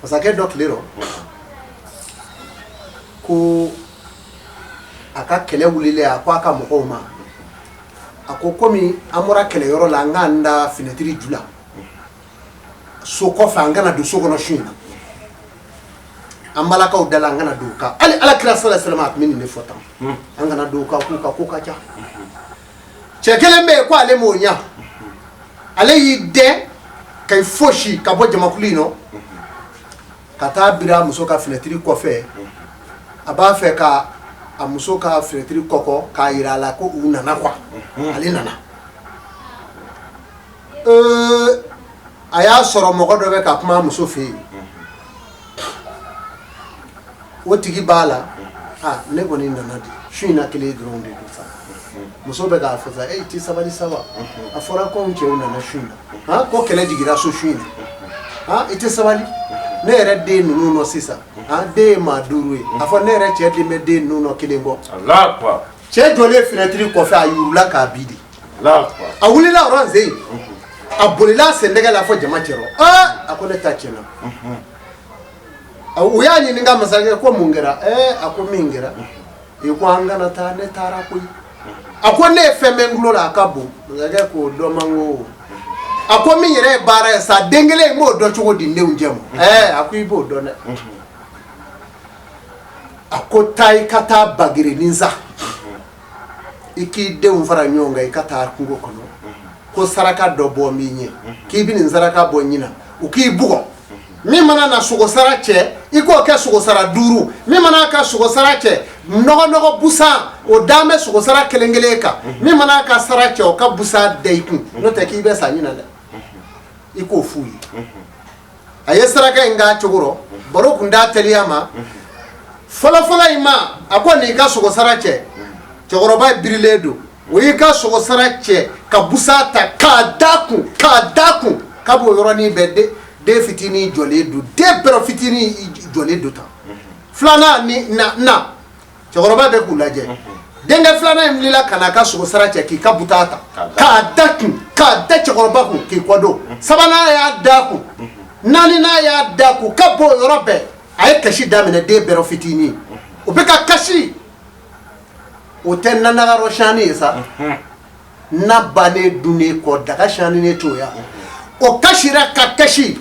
Masakɛ dɔ tile rɔ ko a ka kɛlɛ wulilen, a ko a ka mɔgɔw ma, a ko komi an bɔra kɛlɛyɔrɔ la, an k'an da finɛtiri ju la so kɔfɛ, an kana don so kɔnɔ su in na. An balakaw da la, an kana don u kan. Hali Ala kira sala salama, a tun bɛ nin de fɔ tan, an kana don u kan, k'u ka ko ka ca. Cɛ kelen bɛ yen ko ale m'o ɲa, ale y'i dɛn ka i fosi ka bɔ jamakulu in nɔ ka taa bira muso ka finɛtiri kɔfɛ. A b'a fɛ ka a muso ka finɛtiri kɔkɔ k'a yira a la ko u nana quoi, ale nana. A y'a sɔrɔ mɔgɔ dɔ bɛ ka kuma a muso fɛ yen, o tigi b'a la. Ah, ne kɔni nana di su in na kelen dɔrɔn de don sa. Muso bɛ k'a fɔ sa: e ti sabali sa wa? A fɔra ko anw cɛw nana su in na, han, ko kɛlɛ jigira so su in na. Han, i tɛ sabali? Ne yɛrɛ den ninnu nɔ sisan, han, den ye maa duuru ye. A fɔ ne yɛrɛ cɛ den bɛ den ninnu nɔ kelen bɔ. Allahu akbar. Cɛ jɔlen fenêtre kɔfɛ, a yurula k'a bi de. Allahu akbar. A wulila yɔrɔ sen, a bolila sendɛgɛ la fo jama cɛrɔ. Aa, a ko ne ta tiɲɛna. U y'a ɲininka: masakɛ, ko mun kɛra? Ɛɛ, a ko min kɛra, i ko an kana taa, ne taara koyi. A ko ne ye fɛn bɛ n tulo la, a ka bon. Masakɛ k'o dɔn man ko. A ko min yɛrɛ ye baara ye sa, den kelen in b'o dɔn cogo di n denw cɛ ma? Ɛɛ, a ko i b'o dɔn dɛ. A ko taa, i ka taa bagerenin san, i k'i denw fara ɲɔgɔn kan, i ka taa kungo kɔnɔ, ko saraka dɔ bɔ min ye, k'i bɛ nin saraka bɔ ɲina, u k'i bugɔ. Min mana na sogosara cɛ, i k'o kɛ sogosara duuru. Min mana ka sogosara cɛ, nɔgɔ busan o dan bɛ sogosara kelen kelen kan. Min mana ka sara cɛ, o ka busan da i kun, n'o tɛ k'i bɛ sa ɲina dɛ. I k'o f'u ye. A ye saraka in k'a cogo rɔ, baro kun t'a teliya ma fɔlɔfɔlɔ in ma. A ko n'i ka sogosara cɛ, cɛkɔrɔba birilen don, o y'i ka sogosara cɛ ka busan ta k'a da kun, k'a da kun. K'a b'o yɔrɔnin bɛɛ, den fitinin jɔlen don, den bɛrɛ fitinin jɔlen don tan. Filanan ni na na, cɛkɔrɔba bɛ k'u lajɛ. Denkɛ filanan in wulila ka n'a ka sogosara cɛ k'i ka buta ta k'a da kun, k'a da cɛkɔrɔba kun k'i kɔ don. Sabanan y'a da kun, naaninan y'a da kun. Ka bɔ o yɔrɔ bɛɛ, a ye kasi daminɛ. Den bɛrɛ fitinin o bɛ ka kasi, o tɛ nanagarɔ sani ye sa, na bannen dunnen kɔ, daga sani ne t'o ya. O kasira ka kasi.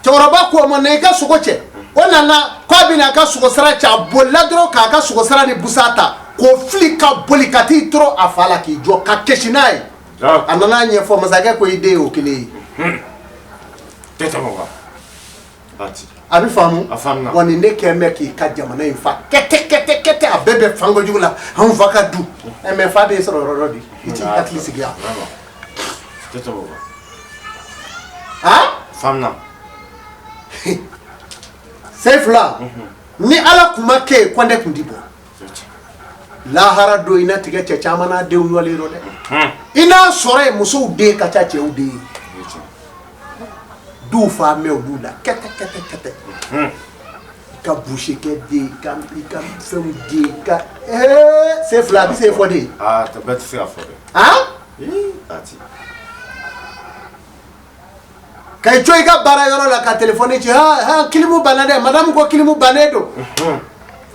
Cɛkɔrɔba ko a ma: na i ka sogo cɛ. O nana k'a bɛna a ka sogosara cɛ, a bolila dɔrɔn k'a ka sogosara ni busan ta k'o fili, ka boli ka t'i toro a fa la k'i jɔ ka kasi n'a ye. A nana ɲɛfɔ masakɛ ko i den y'o kelen ye. Tɛ tɛmɛ o kan. Waati. A bɛ faamu. A faamuna. Wa nin de kɛn bɛ k'i ka jamana in fa kɛtɛ kɛtɛ kɛtɛ. A bɛɛ bɛ fanko jugu la, anw fa ka du ɛ, mais fa b'e sɔrɔ yɔrɔ dɔ de, i t'i hakili sigi yan. Vraiment. Tɛ tɛmɛ o kan. Han. Faamuna. Sefula, ni Ala kun ma kɛ yen, kɔntɛ kun ti bɔ lahara don. I na tigɛ cɛ caman n'a denw ɲɔlen rɔ dɛ. I n'a sɔrɔ yen, musow den ka ca cɛw den ye. Duw fa mɛn olu la kɛtɛ kɛtɛ kɛtɛ. I ka busikɛ den, i ka fɛnw den, i ka Sefula, a bɛ se fɔ de. Aa, tɛ bɛɛ tɛ se ka fɔ dɛ. Han. Ii, waati. Ka i to i ka baara yɔrɔ la ka telefɔni ci: ha ha, clim banna dɛ, madame ko clim bannen don,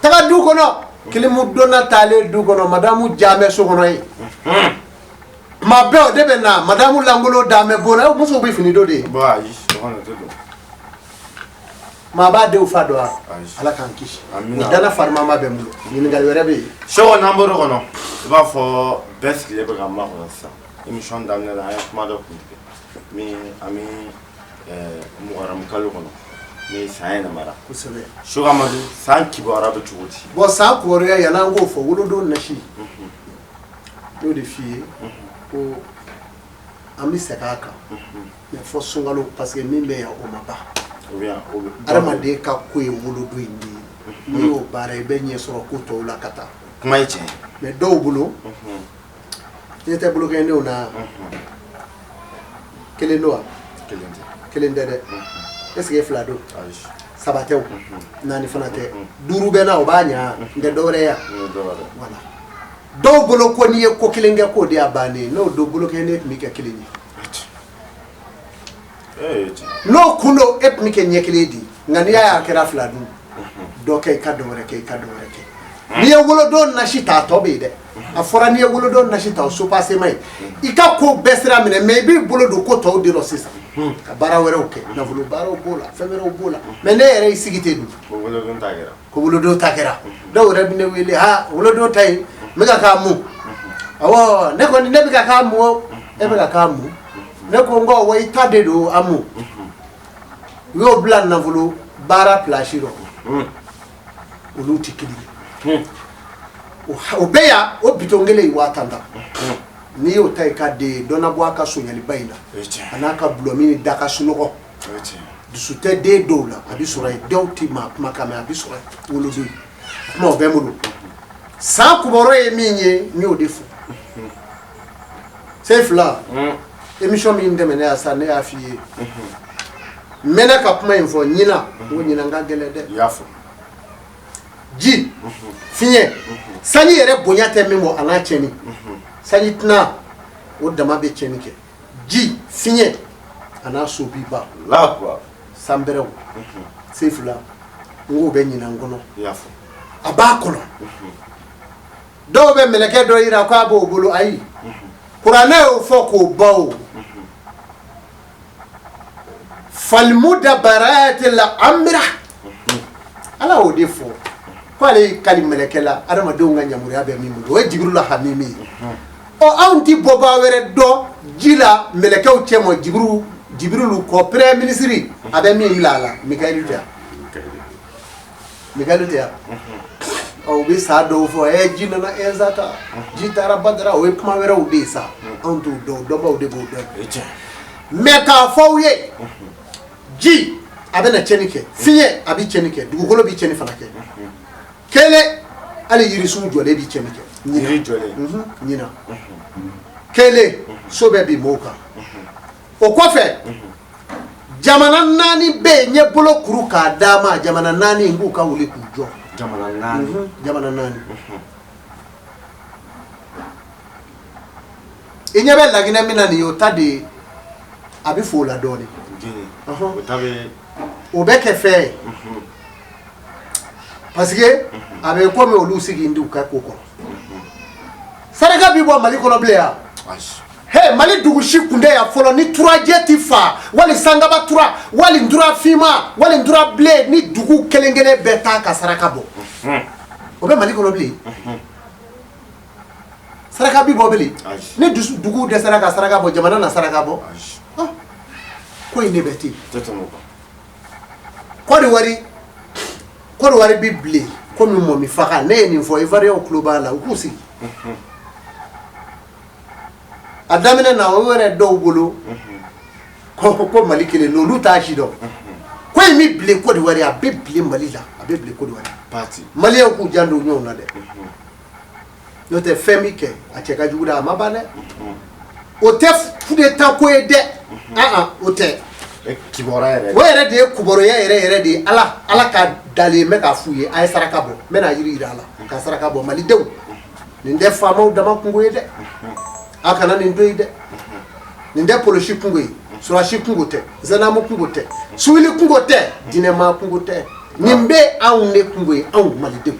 taga du kɔnɔ. Clim donna taalen du kɔnɔ, madame jaamɛ so kɔnɔ yen. Tuma bɛɛ o de bɛ na madame langolo daamɛ bon na. Musow bɛ fini don de ye. Bon, ayi, o kɔni o tɛ don. Maa b'a denw fa dɔn wa? Ayi. Ala k'an kisi. Amina. O dana farimama bɛ n bolo. Ɲininkali wɛrɛ bɛ yen? Seko, n'an bɔr'o kɔnɔ, i b'a fɔ bɛɛ sigilen bɛ ka makɔnɔ sisan. Émission daminɛ la, an ye kuma dɔ kuntigɛ min an bɛ muharamu kalo kɔnɔ ni san yɛlɛmara. Kosɛbɛ. Seko Amadu, san kibaruya bɛ cogo di? Bon, san kibaruya, yan'an k'o fɔ, wolodon nasi, n y'o de f'i ye ko an bɛ segin a kan, mais fɔ sunkalo, parce que min bɛ yan, o ma ban. Ou bien o bɛ Adamaden ka ko ye wolodon in de ye. N'i y'o baara, i bɛ ɲɛ sɔrɔ ko tɔw la ka taa. Kuma ye tiɲɛ ye. Mais dɔw bolo, ɲɛ tɛ bolokɛndenw na, kelen don wa? Kelen tɛ. Kelen tɛ dɛ. Est ce que fila don? Ayi. Saba tɛ o, naani fana tɛ, duuru bɛ na, o b'a ɲa n tɛ dɔwɛrɛ ye yan. N ye dɔ wɛrɛ. Voilà, dɔw bolo ko n'i ye ko kelen kɛ, k'o de y'a bannen ye. N'o don, bolokɛnden tun bɛ kɛ kelen ye. Ee, tiɲɛ. N'o kun don, e tun bɛ kɛ ɲɛ kelen di. Nka n'i y'a ye a kɛra fila dun, dɔ kɛ i ka dɔ wɛrɛ kɛ, i ka dɔ wɛrɛ kɛ. N'i ye wolodon nasi ta, a tɔ bɛ yen dɛ. A fɔra n'i ye wolodon nasi ta, o soubassement ye i ka ko bɛɛ sira minɛ, mais i b'i bolo don ko tɔw de rɔ sisan ka baara wɛrɛw kɛ. Nafolo baaraw b'o la, fɛn wɛrɛw b'o la, mais ne yɛrɛ y'i sigi ten dun. Ko wolodon ta kɛra. Ko wolodon ta kɛra. Dɔw yɛrɛ bɛ ne wele: ha, wolodon ta in, n bɛ ka k'a mun? Awɔ, ne kɔni, ne bɛ ka k'a mun o. E bɛ ka k'a mun? Ne ko n ko wa, i ta de don a mun. U y'o bila nafolo baara place rɔ. Olu tɛ kelen ye. O bɛ yan, o bitɔn kelen ye 10 000 ta. N'i y'o ta i ka den ye, dɔ na bɔ a ka sonyaliba in na, a n'a ka dɔlɔmin ni da ka sunɔgɔ. Dusu tɛ den dɔw la, a bɛ sɔrɔ yen. Dɔw tɛ maa kumakan mɛn, a bɛ sɔrɔ yen. Wolodon kuma o bɛ n bolo. San kibaru ye min ye, n y'o de fɔ. Sefila, émission min tɛmɛnen yan sa, ne y'a f'i ye, n mɛnna ka kuma in fɔ. Ɲinan, n ko ɲinan ka gɛlɛn dɛ. I y'a fɔ. Ji, fiɲɛ, sanji yɛrɛ bonya tɛ min bɔ a n'a tiɲɛni. Sanji tɛna o dama bɛ tiɲɛni kɛ. Ji, fiɲɛ, a n'a sobiba, sanbɛrɛw. Sefila, n k'o bɛ ɲinan kɔnɔ. I y'a fɔ. A b'a kɔnɔ. Dɔw bɛ mɛlɛkɛ dɔ yira k'a b'o bolo. Ayi, kuranɛ y'o fɔ k'o ban. O falmudabarati la amira, Ala y'o de fɔ ko ale y'i kali mɛlɛkɛ la, adamadenw ka ɲamuriya bɛ min bolo, o ye Jibirila hamimi ye. Ɔ, anw ti bɔbaa wɛrɛ dɔn ji la mɛlɛkɛw cɛ ma Jibirilu kɔ. Premier ministre, a bɛ min bila a la, Mikayilu tɛ yan? Mikayilu tɛ yan? Ɔ, u bɛ saa dɔw fɔ, ɛ, ji nana Ɛnzata, ji taara Badara. O ye kuma wɛrɛw de ye sa, anw t'o dɔn, dɔnbaw de b'o dɔn. Mais k'a fɔ aw ye, ji a bɛna tiɲɛni kɛ, fiɲɛ a bɛ tiɲɛni kɛ, dugukolo bɛ tiɲɛni fana kɛ. Kelen, hali yirisun jɔlen bɛ tiɲɛni kɛ. Yiri jɔlen? Ɲinan kelen, so bɛ bin mɔgɔw kan. O kɔfɛ, jamana naani bɛ yen, n ye bolo kuru k'a d'a ma. Jamana naani n k'u ka wuli k'u jɔ. Jamana naani? Jamana naani. I ɲɛ bɛ Laginɛ min na nin ye, o ta de ye, a bɛ fo o la dɔɔnin. O ta bɛ O bɛ kɛ fɛn ye, parce que a bɛ komi olu sigi n u ka ko kɔrɔ. Saraka bi bɔ Mali kɔnɔ bilen yan. He, Mali dugu si kun tɛ yan fɔlɔ ni turajɛ ti fa, wali sangaba tura, wali ntura finma, wali ntura bilen, ni dugu kelen kelen bɛɛ t'a ka saraka bɔ. O bɛ Mali kɔnɔ bilen? Saraka bi bɔ bilen? Ni dugu dɛsɛra ka saraka bɔ, jamana na saraka bɔ? Ko in de bɛ ten. Kɔdiwari bi bilen komi mɔmi faga. Ne ye nin fɔ, Ivoiriyɛnw tulo b'a la, u k'u sigi. A daminɛ na, o yɛrɛ dɔw bolo ko Mali kelen don, olu t'a si dɔn. Ko in bɛ bilen Kɔdiwari, a bɛ bilen Mali la, a bɛ bilen Kɔdiwari. Maliyɛnw k'u janto ɲɔgɔn na dɛ, n'o tɛ fɛn min kɛ, a cɛ ka jugu dɛ, a ma ban dɛ. O tɛ coup d'état ko ye dɛ, o tɛ. Kibaruya. O yɛrɛ de ye kibaruya yɛrɛ yɛrɛ de ye. Ala ka dalen bɛ k'a f'u ye, a ye saraka bɔ. N bɛna yiri yira a la ka saraka bɔ. Malidenw, nin tɛ faamaw dama kungo ye dɛ, a kana nin to yen dɛ. Nin tɛ polisi kungo ye, sɔrɔdasi kungo tɛ, zandamu kungo tɛ, siwili kungo tɛ, diinɛmaa kungo tɛ. Nin bɛ anw de kungo ye, anw malidenw,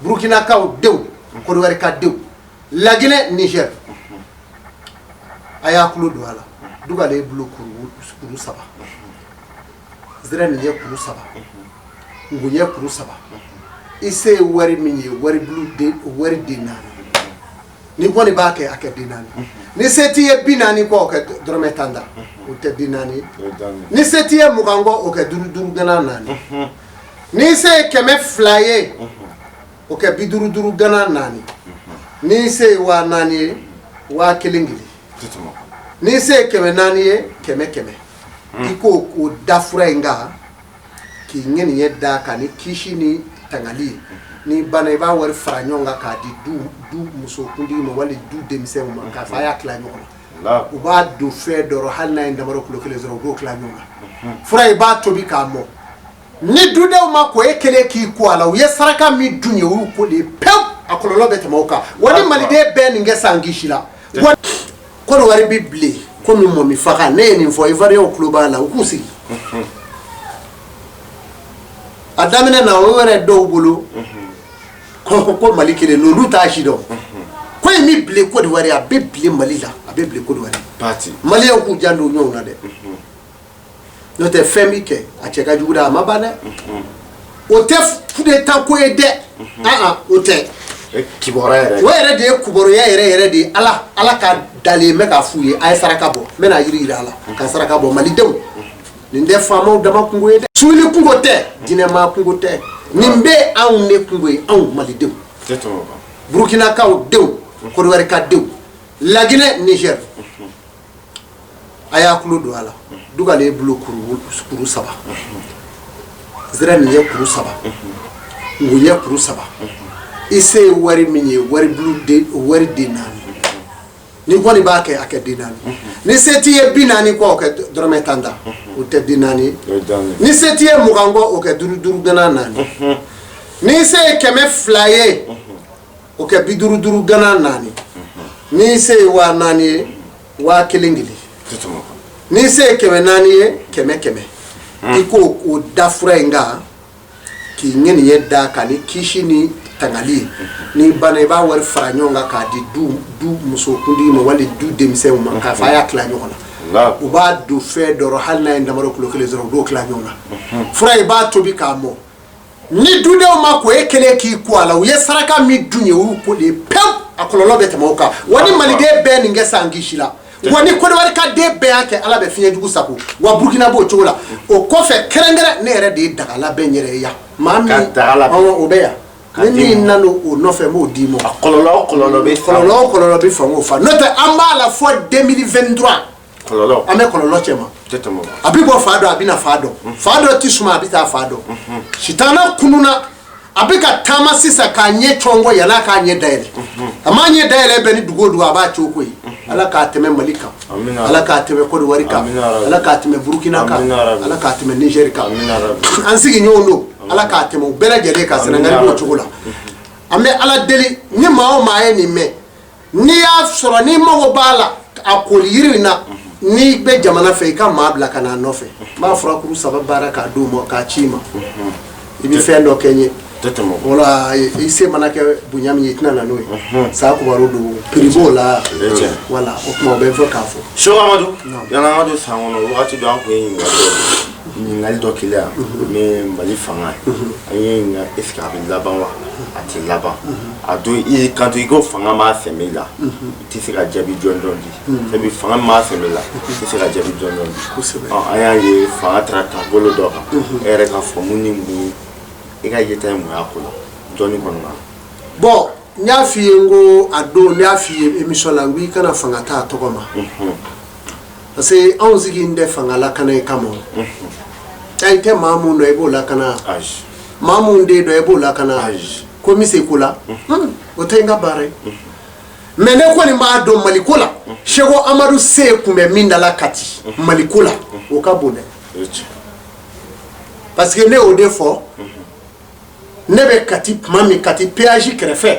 Burukinakaw denw, Kɔdiwarika denw, Laginɛ, Niger, a y'a tulo don a la. Dugalen ye bolo kuru saba, zɛrɛ nin ye kuru saba, ngunjɛ kuru saba. I se ye wari min ye, wari bulu den, wari den naani, n'i kɔni b'a kɛ, a kɛ den naani. Ni se t'i ye 40 kɔ, o kɛ dɔrɔmɛ 10 ta, o tɛ den naani ye. Ni se t'i ye 20 kɔ, o kɛ duuru duuru gana naani. Ni se ye 200 ye, o kɛ bi duuru duuru gana naani. Ni se ye 4000 ye, 1000 kelen. Ni se ye 400 ye, kɛmɛ kɛmɛ. I k'o o da fura in kan k'i ŋɛniɲɛ da kan ni kisi ni tangali ye. Ni banna, i b'a wari fara ɲɔgɔn kan k'a di du muso kuntigi ma wali du denmisɛnw ma, k'a fɔ a y'a tila ɲɔgɔn na. U b'a don fɛn dɔ rɔ, hali n'a ye damaro kilo kelen sɔrɔ, u b'o tila ɲɔgɔn kan. Fura i b'a tobi k'a mɔ. Ni dudenw ma ko, e kelen k'i ko a la, u ye saraka min dun ye, u y'u ko de ye pewu, a kɔlɔlɔ bɛ tɛmɛ o kan. Wa ni maliden bɛɛ nin kɛ san kisi la. Kɔdiwari bi bilen komi mɔmi faga. Ne ye nin fɔ, Ivoiriyɛnw tulo b'a la, u k'u sigi. A daminɛ na, o yɛrɛ dɔw bolo ko Mali kelen don, olu t'a si dɔn. Ko in bɛ bilen Kɔdiwari, a bɛ bilen Mali la, a bɛ bilen Kɔdiwari. Maliyɛnw k'u janto ɲɔgɔn na dɛ, n'o tɛ fɛn min kɛ, a cɛ ka jugu dɛ, a ma ban dɛ. O tɛ coup d'état ko ye dɛ, o tɛ. Kibaruya yɛrɛ. O yɛrɛ de ye kibaruya yɛrɛ yɛrɛ de ye. Ala ka dalen bɛ k'a f'u ye, a ye saraka bɔ. N bɛna yiri yira a la ka saraka bɔ. Malidenw, nin tɛ faamaw dama kungo ye dɛ, siwili kungo tɛ, diinɛmaa kungo tɛ. Nin bɛ anw de kungo ye, anw malidenw, Burukinakaw denw, Kɔdiwarika denw. Laginɛ, Niger, a y'a tulo don a la. Dugalen bulu kuru 3, zɛrɛninjɛ kuru 3, ngunjɛ kuru 3. I se ye wari min ye, wari bulu den, wari den 4. Ni kɔni b'a kɛ, a kɛ den 4. Ni se t'i ye 40 kɔ, o kɛ dɔrɔmɛ 10 ta, o tɛ den 4 ye. Ni se t'i ye 20 kɔ, o kɛ duuru duuru gana 4. Ni se ye 200 ye, o kɛ 50 duuru gana 4. Ni se ye 4000 ye, 1000 kelen. Ni se ye 400 ye, 100 100. I k'o o da fura in kan k'i ŋaniya da kan ni kisi ni tangali ye. N'i banna, i b'a wari fara ɲɔgɔn kan k'a di du musokuntigi ma wali du denmisɛnw ma, k'a fɔ a y'a tila ɲɔgɔn na. U b'a don fɛn dɔ rɔ, hali n'a ye damaro kilo 1 sɔrɔ, u b'o tila ɲɔgɔn na. Fura i b'a tobi k'a mɔ. Ni dudenw ma ko, e kelen k'i ko a la, u ye saraka min dun ye, u y'u ko de pewu, a kɔlɔlɔ bɛ tɛmɛ o kan. Wa ni maliden bɛɛ nin kɛ san kisi la, wa ni Kodowari ka den bɛɛ y'a kɛ, Ala bɛ fiɲɛ jugu sago. Wa Burukina b'o cogo la. O kɔfɛ, kɛrɛnkɛrɛn, ne yɛrɛ de ye daga labɛn n yɛrɛ ye yan. Maa min o bɛ yan, ni min nana o nɔfɛ, n b'o d'i ma. A kɔlɔlɔ o kɔlɔlɔ bɛ kɔlɔlɔ o kɔlɔlɔ bɛ fan o fan. N'o tɛ, an b'a la fɔ 2023. Kɔlɔlɔ. An bɛ kɔlɔlɔ cɛ ma. A bɛ bɔ fa dɔn, a bɛ na fa dɔn, fa dɔ tɛ suma, a bɛ taa fa dɔn. Sitana kununa, a bɛ ka taama sisan k'a ɲɛ cɔngɔ yann'a k'a ɲɛ dayɛlɛ. A m'a ɲɛ dayɛlɛ bɛn ni dugu o dugu, a b'a cogo ye. Ala k'a tɛmɛ Mali kan, Ala k'a tɛmɛ Kodowari kan, Ala k'a tɛmɛ Burukina kan, Ala k'a tɛmɛ Nizɛri kan. An sigiɲɔgɔn don, Ala k'a tɛmɛ u bɛɛ lajɛlen kan. Sɛnɛgali b'o cogo la. An bɛ Ala deli, ni maa o maa ye nin mɛn, n'i y'a sɔrɔ n'i mago b'a la, a koli yiri in na, n'i bɛ jamana fɛ, i ka maa bila ka n'a nɔfɛ. N b'a furakuru 3 baara k'a d'o ma k'a ci i ma. I bɛ fɛn dɔ kɛ n ye, wala i se mana kɛ bonya min ye, i tɛna na n'o ye. Sa kibaru don, prix b'o la. Wala o tuma o bɛ fɔ k'a fɔ. Seko Amadu, yan'an ka don san kɔnɔ, wagati dɔ an tun ye ɲininkali dɔ k'i la yan min Mali fanga ye, an ye ɲininka est ce que a bɛ laban wa a tɛ laban. A don i y'i kanto i ko fanga m'a sɛmɛ i la, i tɛ se ka jaabi jɔnjɔn di. Sabu fanga m'a sɛmɛ i la, i tɛ se ka jaabi jɔnjɔn di. An y'a ye fanga taara taabolo dɔ kan. E yɛrɛ ka faamu ni mun e ka yeta ye mun y'a ko la dɔɔni kɔnɔna na? Bon, n y'a f'i ye, n ko a don, n y'a f'i ye émission la, n ko i kana fanga ta a tɔgɔ ma, parce que anw sigi in tɛ fanga lakana ye kama. I tɛ maa mun dɔn, i b'o lakana. Maa mun den dɔn, i b'o lakana. Ko min se ko la, o tɛ n ka baara ye. Mais ne kɔni b'a dɔn Mali ko la, Seko Amadu se tun bɛ min da la Kati Mali ko la, o ka bon dɛ. Parce que ne y'o de fɔ, ne bɛ Kati tuma min, Kati péage kɛrɛfɛ,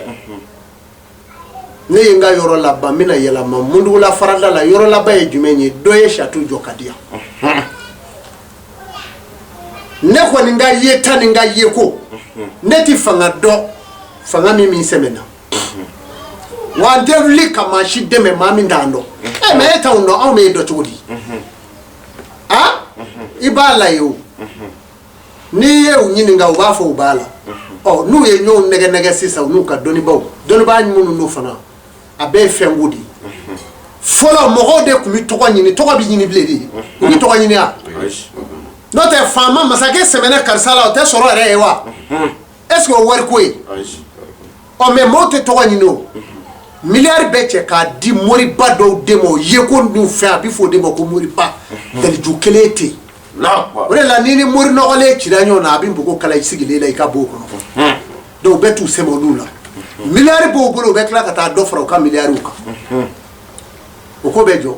ne ye n ka yɔrɔ laban, n bɛna yɛlɛma Mundugula farada la. Yɔrɔ laban ye jumɛn ye? Dɔ ye château jɔ ka di yan. Ne kɔni ka yeta ni n ka yeko, ne tɛ fanga dɔn, fanga min sɛmɛna wa n tɛ wuli ka maa si dɛmɛ, maa min t'an dɔn. Ɛ, mais e t'anw dɔn, anw b'e dɔn cogo di? A i b'a la ye o, n'i ye u ɲininka, u b'a fɔ u b'a la. Ɔ, n'u ye ɲɔgɔn nɛgɛ nɛgɛ sisan, u n'u ka dɔnnibaaw, dɔnnibaa minnu don fana, a bɛɛ ye fɛnko de ye. Fɔlɔ mɔgɔw de tun bɛ tɔgɔ ɲini, tɔgɔ bɛ ɲini bilen de, u bɛ tɔgɔ ɲini wa? N'o tɛ, faama masakɛ sɛmɛnɛ karisa la, o tɛ sɔrɔ yɛrɛ ye wa? Est ce que o wariko ye? Ɔ, mais maaw tɛ tɔgɔ ɲini. O miliyari bɛɛ cɛ k'a di moriba dɔw den ma, o yeko n'u fɛn, a bɛ fɔ o de ma ko moriba. Daliju kelen tɛ yen. O de la, n'i ni mori nɔgɔlen cira ɲɔgɔn na, a bɛ npogo kala i sigilen la i ka bon kɔnɔ. Donc bɛɛ t'u sɛmɛ olu la. Miliyari b'o bolo, u bɛ tila ka taa dɔ fara u ka miliyariw kan, o ko bɛ jɔ.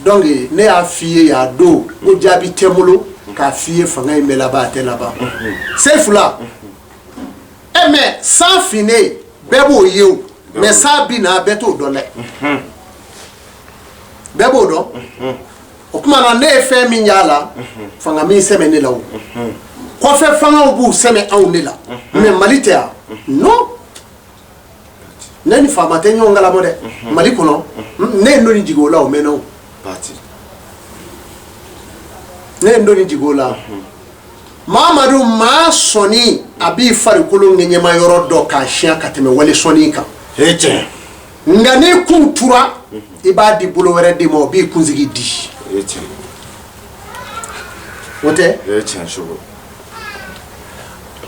Donc ne y'a f'i ye y'a don ko jaabi tɛ n bolo k'a f'i ye fanga in bɛ laban, a tɛ laban. Sefula, e, mais san finnen, bɛɛ b'o ye o, mais san bi na, bɛɛ t'o dɔn dɛ. Bɛɛ b'o dɔn. O tuma na, ne ye fɛn min y'a la, fanga min sɛmɛ ne la, o kɔfɛ fangaw b'u sɛmɛ anw de la. Mais Mali tɛ yan non, ne ni faama tɛ ɲɔgɔn kalama dɛ. Mali kɔnɔ, ne ye n doni jigin o la, o mɛnna o. Ne ye n doni jigin o la. Mamadu, maa sɔnni a b'i farikolo ŋɛɲɛma yɔrɔ dɔ k'a siya ka tɛmɛ wali sɔnni kan. Nka n'i kun tura, i b'a di bolo wɛrɛ de ma, o b'i kunsigi di. O tɛ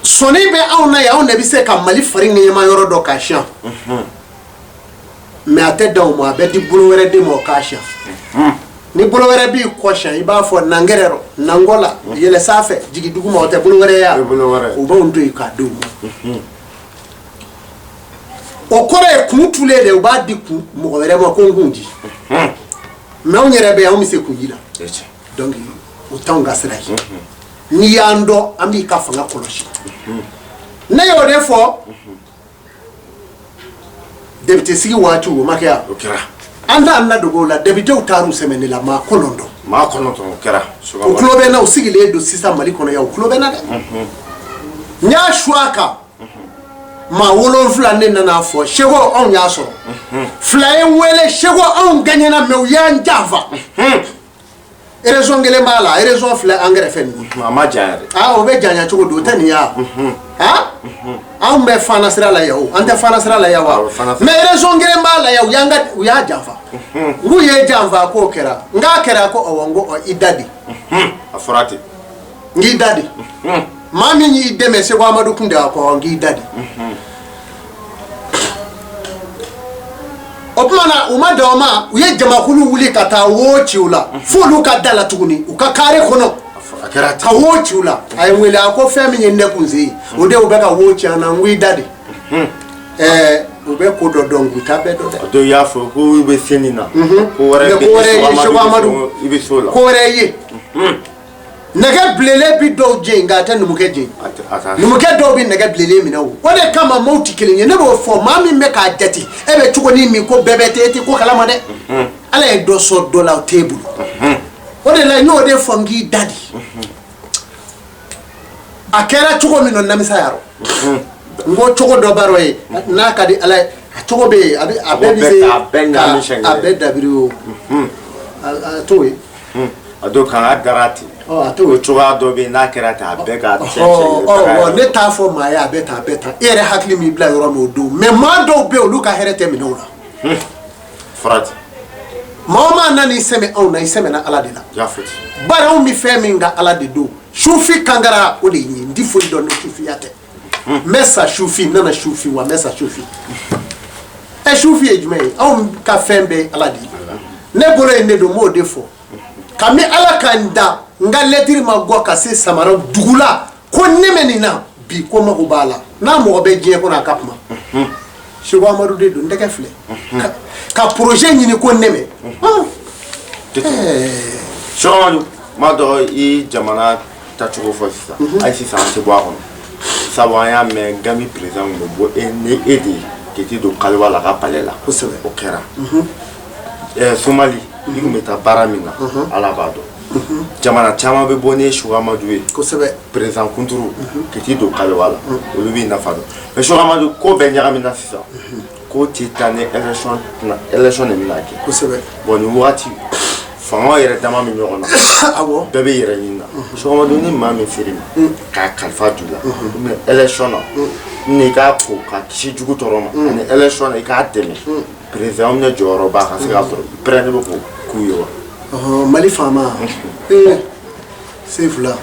sɔnni bɛ anw na yan, anw de bɛ se ka Mali fari ŋɛɲɛma yɔrɔ dɔ k'a siya. Mais a tɛ dan o ma, a bɛ di bolo wɛrɛ de ma, o k'a siyan. Ni bolo wɛrɛ b'i kɔ siyan, i b'a fɔ nangɛrɛ rɔ, nangɔ la, yɛlɛ sanfɛ, jigin duguma, o tɛ bolo wɛrɛ ye wa? O ye bolo wɛrɛ ye. O b'anw to yen k'a d'u ma. O kɔrɔ ye kun tulen de, u b'a di kun mɔgɔ wɛrɛ ma ko n kun di. Mais anw yɛrɛ bɛ yan, anw bɛ se kunji la. Donc o t'anw ka sira ye. N'i y'an dɔn, an b'i ka fanga kɔlɔsi. Ne y'o de fɔ député sigi waati, o ma kɛ yan? O kɛra. An t'an da dogo o la, députéw taar'u sɛmɛ ne la, maa 9. Maa 9, o kɛra. U tulo bɛ n na, u sigilen don sisan Mali kɔnɔ yan, u tulo bɛ n na dɛ. N y'a su a kan, maa 7 ne nana fɔ Seko, anw y'a sɔrɔ. Fila ye n wele, Seko, anw gagnena, mais u y'an janfa. Raison kelen b'a la, raison filɛ an kɛrɛfɛ nin ye. A ma janya dɛ. Aa, o bɛ janya cogo di? O tɛ nin ye wa? Aa, anw bɛ fana sira la yan o, an tɛ fana sira la yan wa? Awɔ, fana sira. Mais raison kelen b'a la yan, u y'an ka, u y'a janfa. N k'u ye janfa k'o kɛra, n k'a kɛra, ko awɔ. N ko ɔ, i da di. A fɔra ten. N k'i da di. Maa min y'i dɛmɛ, Seko Amadu kun de, a ko n k'i da di. O tuma na, u ma dan o ma, u ye jamakulu wuli ka taa wo ci u la f'olu ka da la tuguni, u ka carré kɔnɔ. A kɛra ka wo ci u la. A ye n wele, a ko fɛn min ye ne kunsen ye, o de u bɛ ka wo ci an na. N ko i da de. Ɛɛ, u bɛ ko dɔ dɔn, k'u t'a bɛɛ dɔn dɛ. A dɔw y'a fɔ ko i bɛ se nin na, ko wɛrɛ ko wɛrɛ ye Seko Amadu, i bɛ s'o la. Ko wɛrɛ ye, nɛgɛ bilenlen bi dɔw jeni, nka a tɛ numukɛ jeni. Numukɛ dɔw bɛ nɛgɛ bilenlen minɛ. O o de kama maaw tɛ kelen ye. Ne b'o fɔ, maa min bɛ k'a jate e bɛ cogo ni min ko bɛɛ bɛ ten, e tɛ ko kalama dɛ. Ala ye dɔ sɔn dɔ la, o t'e bolo. O de la n y'o de fɔ, n k'i da di. A kɛra cogo min na namisa yarɔ, n ko cogo dɔ b'a rɔ ye, n'a ka di Ala ye, a cogo bɛ yen, a bɛ a bɛɛ bɛ se a a bɛɛ dabiri o, a t'o ye. A don kan dara ten. A t'o ye. Cogoya dɔ bɛ yen, n'a kɛra ten, a bɛɛ ka cɛ. Ne t'a fɔ maa ye a bɛ tan, a bɛ tan. E yɛrɛ hakili m'i bila yɔrɔ min o don. Mais maa dɔw bɛ yen, olu ka hɛrɛ tɛ minɛ o la. Farati. Maa o maa nan'i sɛmɛ anw na, i sɛmɛna Ala de la. Bari anw bɛ fɛn min kan, Ala de don. Sufi kankara, o de ye n ti foyi dɔn ni sufiya tɛ. N bɛ sa sufi, n nana sufi, wa n bɛ sa sufi. Ɛ, sufi ye jumɛn ye? Anw ka fɛn bɛɛ ye Ala de ye. Ne bolo ye ne don, n b'o de fɔ. Kabini Ala ka n da, n ka lɛtiri ma gɔ ka se samara dugu la ko ne bɛ nin na bi, ko mago b'a la, n'a mɔgɔ bɛ diɲɛ kɔnɔ, a ka kuma. Seko Amadu de don, n tɛgɛ filɛ ka projet ɲini ko nɛmɛ. Seko Amadu, n b'a dɔn i jamana tacogo fɔ sisan. Hali sisan an tɛ bɔ a kɔnɔ, sabu an y'a mɛn Gambie président tun bɛ bɔ e ni e de ye k'i t'i don kaliwa la a ka palais la. Kosɛbɛ. O kɛra. Somali, i tun bɛ taa baara min na, Ala b'a dɔn. Jamana caman bɛ bɔ n'e Seko Amadu ye. Kosɛbɛ. Président kunturu k'i t'i don kaliwa la, olu b'i nafa dɔn. Mais Seko Amadu, ko bɛɛ ɲagamina sisan, ko tɛ taa ni élection, élection de bɛna kɛ. Kosɛbɛ. Bon, nin waati fanga yɛrɛ dama min ɲɔgɔn na, awɔ, bɛɛ bɛ yɛrɛ ɲini na. Seko Amadu, ni maa min ser'i ma k'a kalifa don i la, ou bien élection na, ni i k'a ko k'a kisi jugu tɔɔrɔ ma, ani élection na i k'a dɛmɛ président minɛ jɔyɔrɔba ka se k'a sɔrɔ, pɛrɛn ne bɛ k'o k'u ye wa? Mali faama, ee, sefula,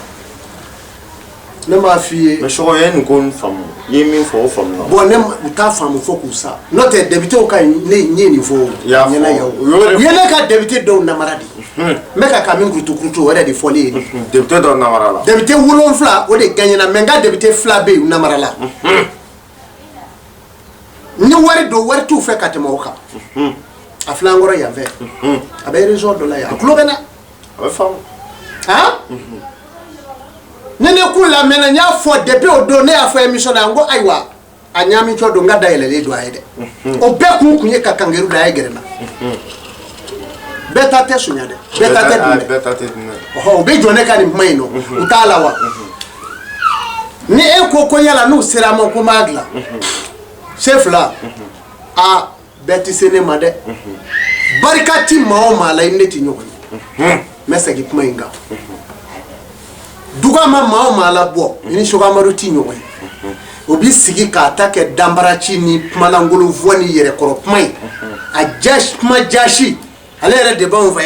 ne m'a f'i ye. Mais Seko, ye nin ko in faamu, i ye min fɔ, o faamu na. Bon, ne u t'a faamu fo k'u sa, n'o tɛ député ka ɲi. Ne n ye nin fɔ. I y'a fɔ. Ɲɛna yan o, u ye ne ka député dɔw namara de. N bɛ ka min kurutu kurutu, o yɛrɛ de fɔlen ye. Député dɔw namara la. Député 7, o de gagnena, mais n ka député fila bɛ yen, u namara la. Ni wari don, wari t'u fɛ ka tɛmɛ o kan. A filɛ an kɔrɔ yan fɛ, a bɛ région dɔ la yan, a tulo bɛ n na. A bɛ faamu. Han, ni ne kun lamɛnna, n y'a fɔ depuis o don, ne y'a fɔ émission na, n ko ayiwa, a ɲaamitɔ don, n ka dayɛlɛlen don a ye dɛ. O bɛɛ kun ye ka kangeru da a ye gɛrɛ n na. Bɛɛ ta tɛ sonya dɛ, bɛɛ ta tɛ dun dɛ. Bɛɛ ta tɛ dun dɛ. Ɔhɔ, u bɛ jɔ ne ka nin kuma in nɔ, u t'a la wa? Ni e ko ko yala n'u sera a ma ko n b'a dilan se fila, a bɛɛ tɛ se ne ma dɛ. Barika ti maa o maa la, i ni ne ti ɲɔgɔn ye. N bɛ segin kuma in kan. Duga ma maa o maa la bɔ, i ni Seko Amadu ti ɲɔgɔn ye. O bi sigi k'a ta kɛ danbaraci ni kumalankolon fɔ ni yɛrɛkɔrɔ kuma ye, a jasi kuma jasi, ale yɛrɛ de b'anw fɛ.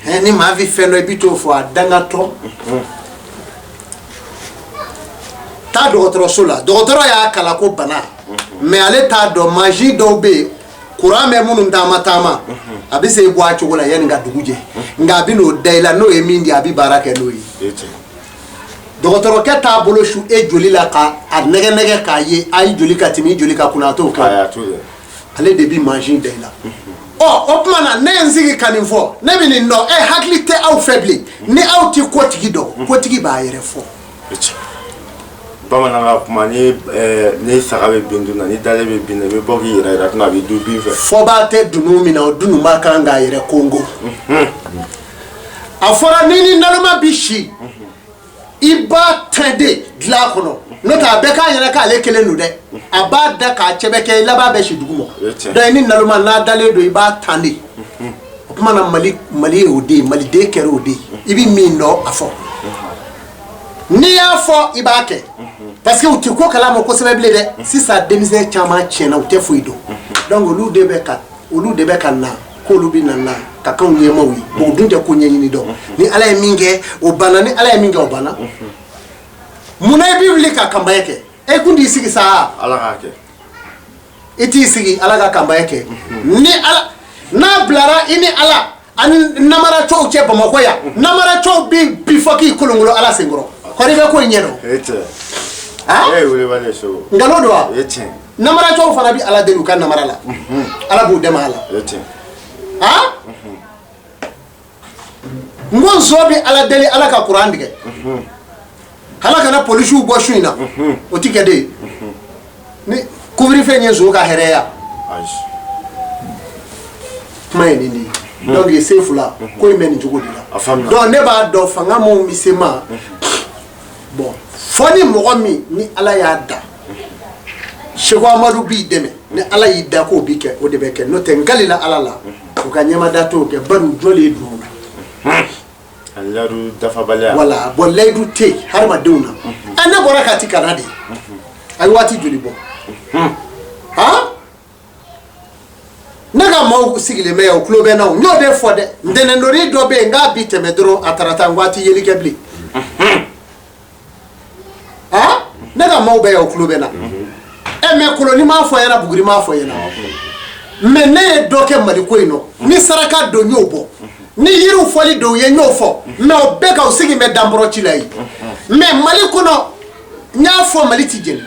Ɛ, ni maa fi fɛn dɔ, i bi t'o fɔ a dangatɔ. Taa dɔgɔtɔrɔso la, dɔgɔtɔrɔ y'a kalan ko bana, mais ale t'a dɔn mansin dɔw bɛ yen. Kuran bɛ minnu taama taama, a bɛ se bɔ a cogo la yanni ka dugu jɛ, nka a bɛ n'o da i la. N'o ye min di, a bɛ baara kɛ n'o ye. Dɔgɔtɔrɔkɛ t'a bolo su e joli la ka a nɛgɛ nɛgɛ k'a ye a ye joli ka tɛmɛ i joli ka kunna, a t'o kɛ. Ale de bɛ mansin da i la. Ɔ, o tuma na, ne ye n sigi ka nin fɔ, ne bɛ nin dɔn. E hakili tɛ aw fɛ bilen. Ni aw tɛ kotigi dɔn, kotigi b'a yɛrɛ fɔ. Bamanan ka kuma ni ni saga bɛ bin dun na, ni dalen bɛ bin na, i bɛ bɔ k'i yɛrɛ yira, a bɛ dun bin fɛ. Fɔba tɛ dunun min na, o dununba kan k'a yɛrɛ kongo. A fɔra ni ni naloma bi si, i b'a tɛn de dilan kɔnɔ, n'o tɛ a bɛɛ k'a yɛrɛ k'ale kelen don dɛ. A b'a da k'a cɛbɛ kɛ, i laban bɛ si dugu ma. Donc ni naloma n'a dalen don, i b'a tan de. O tuma na, Mali, Mali ye o de ye, maliden kɛra o de ye. I bɛ min dɔn, a fɔ. N'i y'a fɔ, i b'a kɛ, parce que u tɛ ko kalama kosɛbɛ bilen dɛ. Sisan denmisɛn caman tiɲɛna, u tɛ foyi dɔn. Donc olu de bɛ ka na k'olu bɛ na ka k'anw ɲɛmaaw ye. Bon, u dun tɛ ko ɲɛɲini dɔn. Ni Ala ye min kɛ, o banna. Ni Ala ye min kɛ, o banna. Munna i bɛ wuli ka campagne kɛ? E kun t'i sigi sa. Ala k'a kɛ. I t'i sigi, Ala ka campagne kɛ. Ni Ala n'a bilara i ni Ala ani namaracɔw cɛ Bamakɔ yan, namaracɔw bi bi fɔ k'i kolonkolon Ala senkɔrɔ. Kɔri i bɛ ko in ɲɛ dɔn. E cɛ. E ye wulibali so. Nkalon don wa? E tiɲɛ. Namaracɔw fana bi Ala deli u ka namara la, Ala b'u dɛmɛ a la. E tiɲɛ. Han, n ko nson bɛ Ala deli Ala ka kuran tigɛ, Ala kana polisiw bɔ su in na. O ti kɛ de. Ni couvre-feu ye nson ka hɛrɛ ya. Kuma ye nin de ye. Donc sen fila ko in bɛ nin cogo de la. Donc ne b'a dɔn fanga mun bɛ se ma. Bon, fɔ ni mɔgɔ min ni Ala y'a da, Seko Amadu b'i dɛmɛ. Ni Ala y'i da k'o bi kɛ, o de bɛ kɛ. N'o tɛ, n kalila Ala la, u ka ɲɛmada t'o kɛ, bari u jɔlen duwawu la. Ani layidu dafabaliya. Wala, bon, layidu tɛ yen hadamadenw na. Ɛ, ne bɔra Kati ka na de, a ye waati joli bɔ? Han, ne ka maaw sigilen bɛ yan, u tulo bɛ n na. O n y'o de fɔ dɛ. Ntɛnɛndonni dɔ bɛ yen, n k'a bi tɛmɛ dɔrɔn, a taara taa n ko a ti yeli kɛ bilen. Han, ne ka maaw bɛ yan, u tulo bɛ n na. Ɛ, mais koloni m'a fɔ ɲɛna, buguri m'a fɔ ɲɛna, mais ne ye dɔ kɛ Mali ko in nɔ. Ni saraka don, n y'o bɔ. Ni yiriw fɔli don, u ye, n y'o fɔ. Mais o bɛɛ ka u sigi bɛ danbɔrɔ ci la yen. Mais Mali kɔnɔ, n y'a fɔ, Mali ti jeni.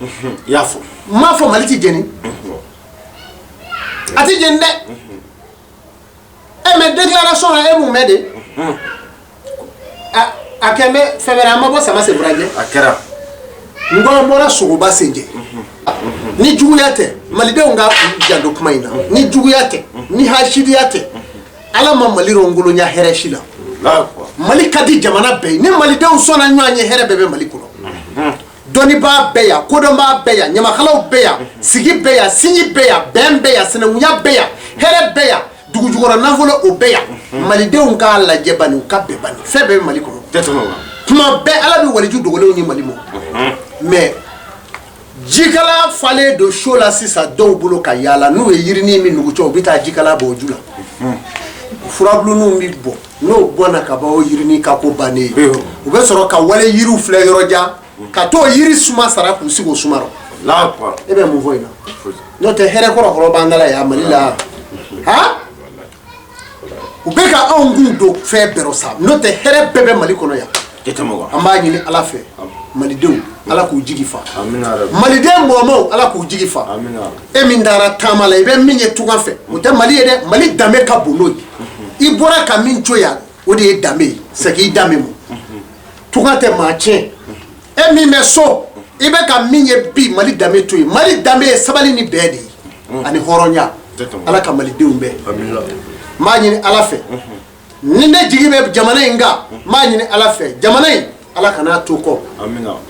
I y'a fɔ. N m'a fɔ Mali ti jeni, a ti jeni dɛ. Ɛ, mais déclaration na, e mun mɛn de? A kɛ bɛ fɛn wɛrɛ, an ma bɔ sama senfura jɛ. A kɛra. N ko an bɔra sogoba senjɛ. Ni juguya tɛ, malidenw ka janto kuma in na. Ni juguya tɛ, ni hasidiya tɛ, Ala ma Mali rɔngolonya hɛrɛ si la. Mali ka di jamana bɛɛ ye. Ni malidenw sɔnna ɲɔgɔn ye, hɛrɛ bɛɛ bɛ Mali kɔnɔ. Dɔnnibaa bɛɛ yan, kodɔnbaa bɛɛ yan, ɲamakalaw bɛɛ yan, sigi bɛɛ yan, sinji bɛɛ yan, bɛn bɛɛ yan, sinankunya bɛɛ yan, hɛrɛ bɛɛ yan, dugu jukɔrɔ nafolo o bɛɛ yan. Malidenw k'a lajɛ bani, u ka bɛn bani, fɛn bɛɛ bɛ Mali kɔnɔ. Tuma bɛɛ Ala bɛ waliju dogolenw ye Mali ma. Mais jikala falen don so la sisan dɔw bolo ka yaala. N'u ye yirinin min nugu cɛ, u bɛ taa jikala bɔ o ju la, furabuluninw bɛ bɔ. N'o bɔnna ka ban, o yirinin ka ko bannen ye. U bɛ sɔrɔ ka wale yiriw filɛ yɔrɔ jan ka t'o yiri suma sara k'u sigi o suma rɔ. E bɛ mun fɔ in na? N'o tɛ, hɛrɛ kɔrɔ kɔrɔ b'an da la yan Mali la. Han, u bɛ ka anw kun don fɛn bɛɛ rɔ sa. N'o tɛ, hɛrɛ bɛɛ bɛ Mali kɔnɔ yan. An b'a ɲini Ala fɛ, malidenw, Ala k'u jigi fa. Maliden mɔmɔw, Ala k'u jigi fa. E min taara taama la, i bɛ min ye tunga fɛ, o tɛ Mali ye dɛ. Mali danbe ka bon n'o ye. I bɔra ka min to yan, o de ye danbe ye. Segin i danbe ma. Tunga tɛ maa tiɲɛ. E min bɛ so, i bɛ ka min ye bi, Mali danbe to yen. Mali danbe ye sabali ni bɛn de ye ani hɔrɔnya. Ala ka malidenw bɛn. N b'a ɲini Ala fɛ, ni ne jigi bɛ jamana in kan, n b'a ɲini Ala fɛ, jamana in, Ala kan'a to kɔ.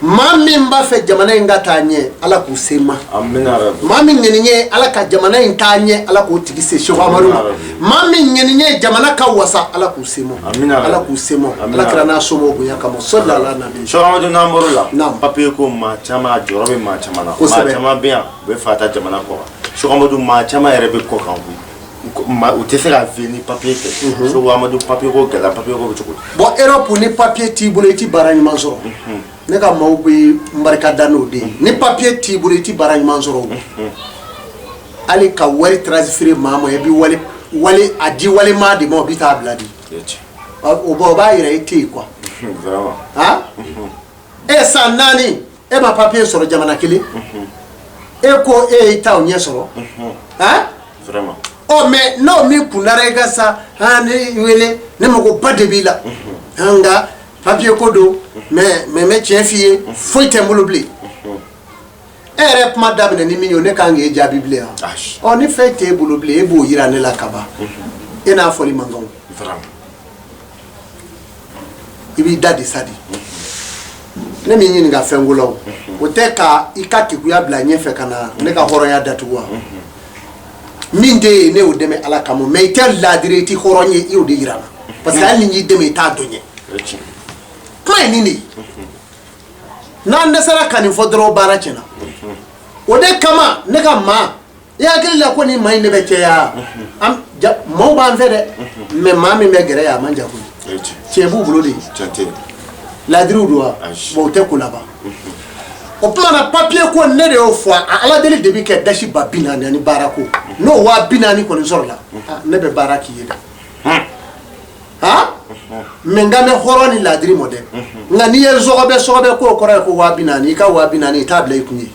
Maa min b'a fɛ jamana in ka taa ɲɛ, Ala k'u se ma. Maa min ŋaniya ye Ala ka jamana in taa ɲɛ, Ala k'o tigi se Seko Amadu ma. Maa min ŋaniya ye jamana ka wasa, Ala k'u se ma. Ala k'u se ma, Ala kira n'a somɔgɔw bonya kama. Sɔli ala nabi. Seko Amadu, n'an bɔr'o la, papiye ko, maa caman a jɔyɔrɔ bɛ maa caman na. Maa caman bɛ yan, u bɛ fɛ ka taa jamana kɔ kan. Seko Amadu, maa caman yɛrɛ bɛ kɔ kan, u tɛ se ka vivre ni papiye tɛ. Seko Amadu, papiye ko gɛlɛya, papiye ko bɛ cogo di? Bon, Europe, ni papiye t'i bolo, i ti baara ɲuman sɔrɔ. Ne ka maaw bɛ n barika da n'o de ye. Ni papiye t'i bolo, i ti baara ɲuman sɔrɔ. O Hali ka wari transférer maa ma, i bɛ wali wali a di walimaa de ma, o bɛ taa bila di. O bon, o b'a yira i tɛ yen quoi. Vraiment. Han, e san 4, e ma papier sɔrɔ jamana kelen, e ko e y'i ta o ɲɛ sɔrɔ, han. Vraiment. Ɔ, mais n'o min kundara i ka sa, han, ne wele, ne mago ba de b'i la, han, nka papier ko don, mais n bɛ tiɲɛ f'i ye, foyi tɛ n bolo bilen. E yɛrɛ kuma daminɛ ni min ye, o ne kan k'e jaabi bilen wa? Ayi. Ɔ, ni fɛn t'e bolo bilen, e b'o yira ne la ka ban, e n'a fɔli man kan o. Vraiment. I b'i da de sa de. Ne m'i ɲininka fɛn ko la, o o tɛ ka i ka kekuya bila ɲɛfɛ ka na ne ka hɔrɔnya datugu wa. Min tɛ yen, ne y'o dɛmɛ Ala kama, mais i tɛ laadiri, i tɛ hɔrɔn ye, i y'o de yira n na, parce que hali ni n y'i dɛmɛ, i t'a dɔn ɲɛ. O ye tiɲɛ. Kuma ye nin de ye. N'an dɛsɛra ka nin fɔ dɔrɔn, baara tiɲɛna. O de kama ne ka maa, i hakili la ko nin maa in ne bɛ cɛya an ja, maaw b'an fɛ dɛ, mais maa min bɛ gɛrɛ yan, a man jan koyi. O ye tiɲɛ. Tiɲɛ b'u bolo de. Tiɲɛ tɛ yen. Laadiriw don wa? Ayi. Bon, o tɛ ko laban. O tuma na, papier ko, ne de y'o fɔ, a Ala deli de bi kɛ dasi ba 40 ani baara ko. N'o 40 000 kɔni sɔrɔla, ah, ne bɛ baara k'i ye dɛ. Han, mais n kan bɛ hɔrɔn ni laadiri mɔ dɛ. Nka n'i ye sɔgɔbɛ sɔgɔbɛ k'o kɔrɔ ye ko 40 000, i ka 40 000, i t'a bila i kun ye.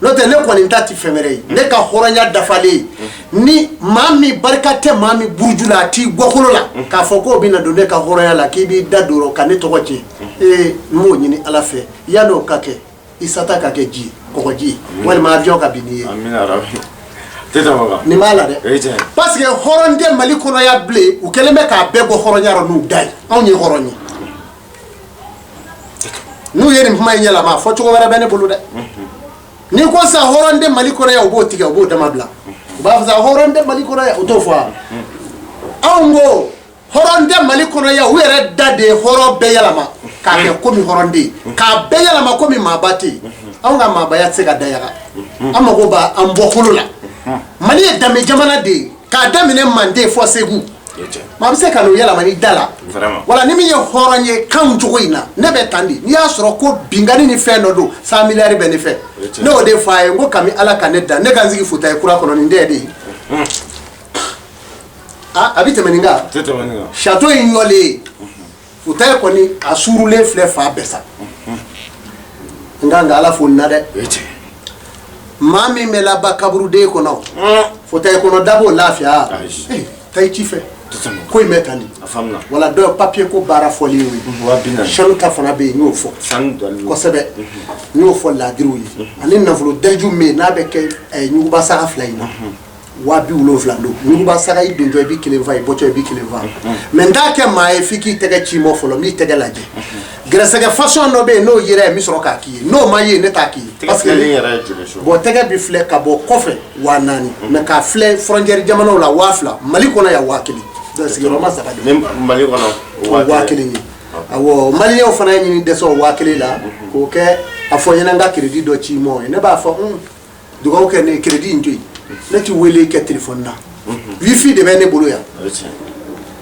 N'o tɛ, ne kɔni ta ti fɛn wɛrɛ ye. Ne ka hɔrɔnya dafalen, ni maa min barika tɛ maa min buruju la, a t'i gɔkolo la k'a fɔ k'o bɛna don ne ka hɔrɔnya la, k'i b'i da don o ka ne tɔgɔ tiɲɛ, ee, n b'o ɲini Ala fɛ, yan'o ka kɛ, i sata ka kɛ ji ye, kɔgɔji ye, walima avion ka bin n'i ye. Amina rabi. Tɛ tɛmɛ o kan. Nin b'a la dɛ. O ye tiɲɛ ye. Parce que hɔrɔn tɛ Mali kɔnɔ yan bilen. U kɛlen bɛ k'a bɛɛ bɔ hɔrɔnya rɔ n'u da ye. Anw ye hɔrɔn ye. N'u ye nin kuma in yɛlɛma, a fɔ cogo wɛrɛ bɛ ne bolo dɛ. N'i ko sa hɔrɔn tɛ Mali kɔnɔ yan, u b'o tigɛ, u b'o dama bila. U b'a fɔ sa hɔrɔn tɛ Mali kɔnɔ yan, u t'o fɔ wa? Anw ko hɔrɔn tɛ Mali kɔnɔ yan, u yɛrɛ da de ye hɔrɔn bɛɛ yɛlɛma k'a kɛ komi hɔrɔn tɛ yen, k'a bɛɛ yɛlɛma komi maaba tɛ yen. Anw ka maabaya tɛ se ka da yaga. An mago b'a an bɔkolo la. Mali ye danbe jamana de ye, k'a daminɛ Manden fɔ Segu. O ye tiɲɛ. Maa bɛ se ka n'o yɛlɛma ni da la. Vraiment. Wala ni min ye hɔrɔn ye kan cogo in na, ne bɛ tan de. N'i y'a sɔrɔ ko binkani ni fɛn dɔ don, 100 miliyari bɛ ne fɛ. O ye tiɲɛ. Ne y'o de fɔ a ye, n ko kami Ala ka ne da, ne ka n sigi fauteuil kura kɔnɔ, nin tɛ de ye. Ah, a bɛ tɛmɛ nin kan. Tɛ tɛmɛ nin kan. Château in yɔlen, fauteuil kɔni a suurulen filɛ fan bɛɛ sa. N kan ka Ala fo nin na dɛ. O ye tiɲɛ. Maa min bɛ laban kaburuden kɔnɔ, fauteuil kɔnɔ da b'o lafiya. Ayi. Eh, taa i ci fɛ. Tɛ tɛmɛ o kan. Ko in bɛ tan de. A faamuna. Wala dɔw papier ko baara fɔli y'o ye. 40 000. Sanu ta fana bɛ yen, n y'o fɔ. Sanu dalilu. Kosɛbɛ, n y'o fɔ laadiriw ye. Ani nafolo daju min n'a bɛ kɛ ɲuguba saga fila in na, 70 000 don. Ɲuguba saga, i dontɔ i bɛ kelen fa, i bɔtɔ i bɛ kelen fa. Mais n t'a kɛ maa ye f'i k'i tɛgɛ ci mɔ fɔlɔ, n b'i tɛgɛ lajɛ. Gɛrɛsɛgɛ façon dɔ bɛ yen, n'o yera yen, n bɛ sɔrɔ k'a k'i ye. N'o ma ye, ne t'a k'i ye. Tɛgɛ filɛli yɛrɛ ye joli so? Bon, tɛgɛ bi filɛ ka bɔ kɔfɛ 4000, mais k'a filɛ frontière jamanaw la 2000, Mali kɔnɔ yan 1000. Donc sigiyɔrɔma saba de. Ni Mali kɔnɔ? O 1000 ye. Awɔ, maliyɛnw fana ye ɲini dɛsɛ o 1000 la k'o kɛ. A fɔ n ɲɛna, n ka crédit dɔ ci mɔ ye. Ne b'a fɔ un dugawu kɛ, ne crédit in to yen, ne ti wele kɛ téléphone na, wifi de bɛ ne bolo yan. O ye tiɲɛ.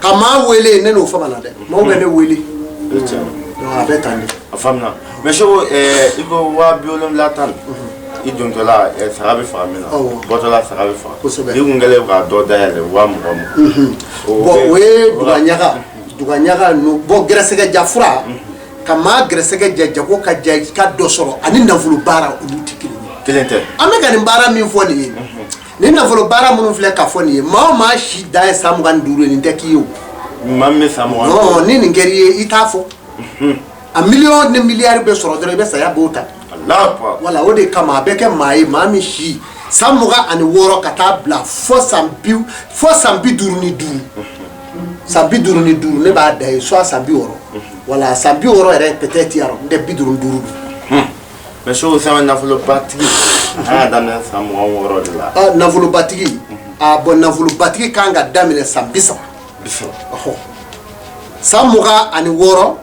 Ka maa wele, ne n'o fama na dɛ, maaw bɛ ne wele. O ye tiɲɛ. Donc a bɛ tan de. A faamuna. Mais Seko, i ko 70 000 i dontɔla, saga bɛ faga min na, Awɔ. bɔtɔla saga bɛ faga. Kosɛbɛ. I kun kɛlen k'a dɔ dayɛlɛ 20 000, 20. Bon, o ye dugaɲaga dugaɲaga ninnu. Bon, gɛrɛsɛgɛ ja fura ka maa gɛrɛsɛgɛ ja, jago ka ja, i ka dɔ sɔrɔ, ani nafolo baara, olu tɛ kelen ye. Kelen tɛ. An bɛ ka nin baara min fɔ nin ye, nin nafolo baara minnu filɛ ka fɔ nin ye, maa o maa si dan ye san 25 ye, nin tɛ k'i ye o. Maa min bɛ san 20. Non, ni nin kɛr'i ye, i t'a fɔ a miliyɔn ni miliyari bɛ sɔrɔ dɔrɔn, i bɛ saya b'o ta. Alahu akbar. Wala, o de kama a bɛ kɛ maa ye, maa min si san 26 ka taa bila fɔ san bi, fɔ san 55, san 55, ne b'a da ye, soit san 60, wala san 60 yɛrɛ peut-être yarɔ, n tɛ 55 don. Mais Seko, sɛbɛn nafolobatigi a kan ka daminɛ san 26 de la. Ah, nafolobatigi, ah bon, nafolobatigi kan ka daminɛ san 30. 30. Ɔhɔ, san 26,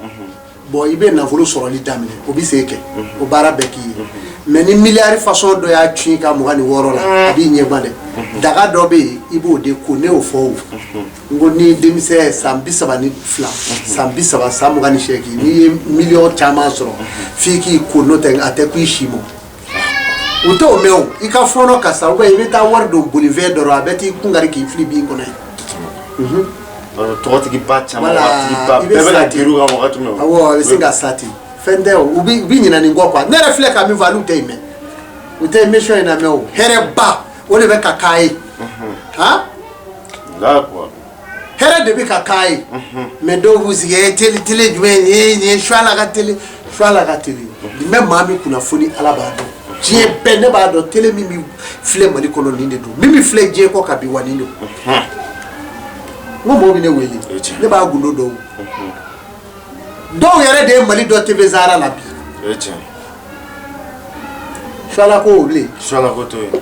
bon, i bɛ nafolo sɔrɔli daminɛ, o bɛ se kɛ o baara bɛɛ k'i ye. Mais ni miliyari façon dɔ y'a cun i ka 26 la, a b'i ɲɛgan dɛ. Daga dɔ bɛ yen, i b'o de ko. Ne y'o fɔ o, n ko ni denmisɛn san 32, san 30, san 28, n'i ye miliyɔn caman sɔrɔ, f'i k'i ko, n'o tɛ a tɛ ku i si ma. U t'o mɛn o. I ka fɔɔnɔ ka sa, ou bien i bɛ taa wari don bolifɛn dɔ rɔ, a bɛ t'i kun kari k'i fili bin kɔnɔ yen. Tɔgɔtigiba caman, wagatigiba, bɛɛ bɛ ka girin u kan wagati min. Awɔ, a bɛ sin ka sa ten. Fɛn tɛ o, u bɛ ɲinɛ nin kɔ quoi. Ne yɛrɛ filɛ ka min fɔ, hali u tɛ yen mɛn, u tɛ émission in na mɛn o. Hɛrɛba o de bɛ ka k'a ye han. Hɛrɛ de bɛ ka k'a ye, mais dɔw b'u sigi e télé, télé jumɛn nin ye? Nin ye Suala ka télé, Suala ka télé nin bɛ maa min kunnafoni, Ala b'a dɔn, diɲɛ bɛɛ ne b'a dɔn. Télé min bɛ filɛ Mali kɔnɔ, nin de don. Min bɛ filɛ diɲɛ kɔ ka bi wa, nin don. N ko mɔgɔw bɛ ne wele, ne b'a gundo dɔw dɔw yɛrɛ de ye Mali dɔ TV Zahara la bi. Suala ko o bilen. Suala ko to yen.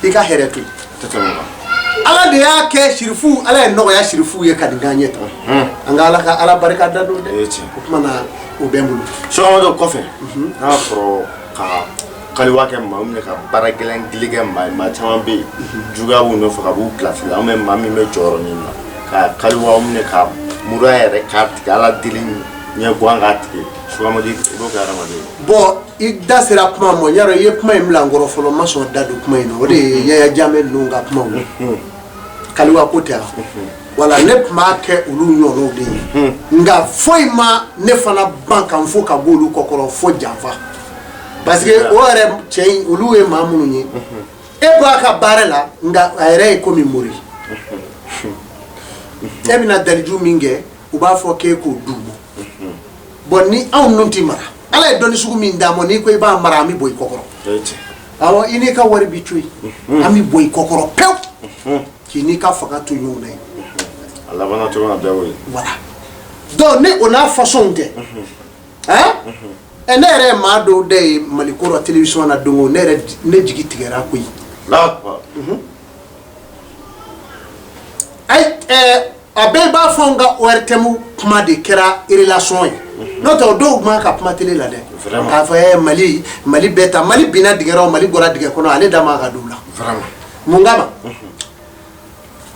I ka hɛrɛ to yen. Ala de y'a kɛ sirifu, Ala ye nɔgɔya sirifuw ye ka nin k'an ɲɛ tan. An ka Ala ka Ala barika da don dɛ. O tuma na o bɛ n bolo. Sɔgɔma kɔfɛ, n'a y'a sɔrɔ ka kaliwa kɛ maa min ka baara gɛlɛn gili kɛ maa ye, maa caman bɛ yen, juguya b'u nɔfɛ ka b'u pilasi la. An bɛ maa min bɛ jɔyɔrɔ ɲini na ka kaliwa minɛ ka mura yɛrɛ k'a tigɛ, Ala deli ɲɛ guwan k'a tigɛ. Sugamadi, i b'o kɛ hadamaden. Bon, i da sera kuma ma yarɔ, i ye kuma in bila n kɔrɔ fɔlɔ, n ma sɔn da don kuma in na. O de ye Yaya Jame ninnu ka kumaw ye, kaliwa ko tɛ wala. Ne tun b'a kɛ olu ɲɔgɔnw de ye, nka foyi ma ne fana ban ka n fo ka bɔ olu kɔkɔrɔ fo janfa, parce que o yɛrɛ cɛ in, olu ye maa minnu ye, e b'a ka baara la, nka a yɛrɛ ye komi mori. E bɛna daliju min kɛ, u b'a fɔ k'e k'o d'u ma. Bon, ni anw nun ti mara, Ala ye dɔnni sugu min d'a ma, n'i ko i b'a mara, an bɛ bɔ i kɔkɔrɔ. Awɔ, i n'i ka wari bi to yen, an bɛ bɔ i kɔkɔrɔ pewu k'i n'i ka fanga to ɲɔgɔn na yen. A labanna cogo min na, bɛɛ y'o ye. Voilà, donc ni o n'a façon tɛ hein. Ɛ, ne yɛrɛ ye maa dɔw da ye Mali ko rɔ télévision na don o, ne yɛrɛ ne jigi tigɛra koyi. Ayi, ɛɛ, a bɛɛ b'a fɔ n ka ORTM kuma de kɛra relation ye, n'o tɛ o dɔw man ka kuma télé la dɛ. K'a fɔ ɛ Mali, Mali bɛɛ ta, Mali binna dingɛ rɔ, Mali bɔra dingɛ kɔnɔ, ale da man ka don o la. Mun kama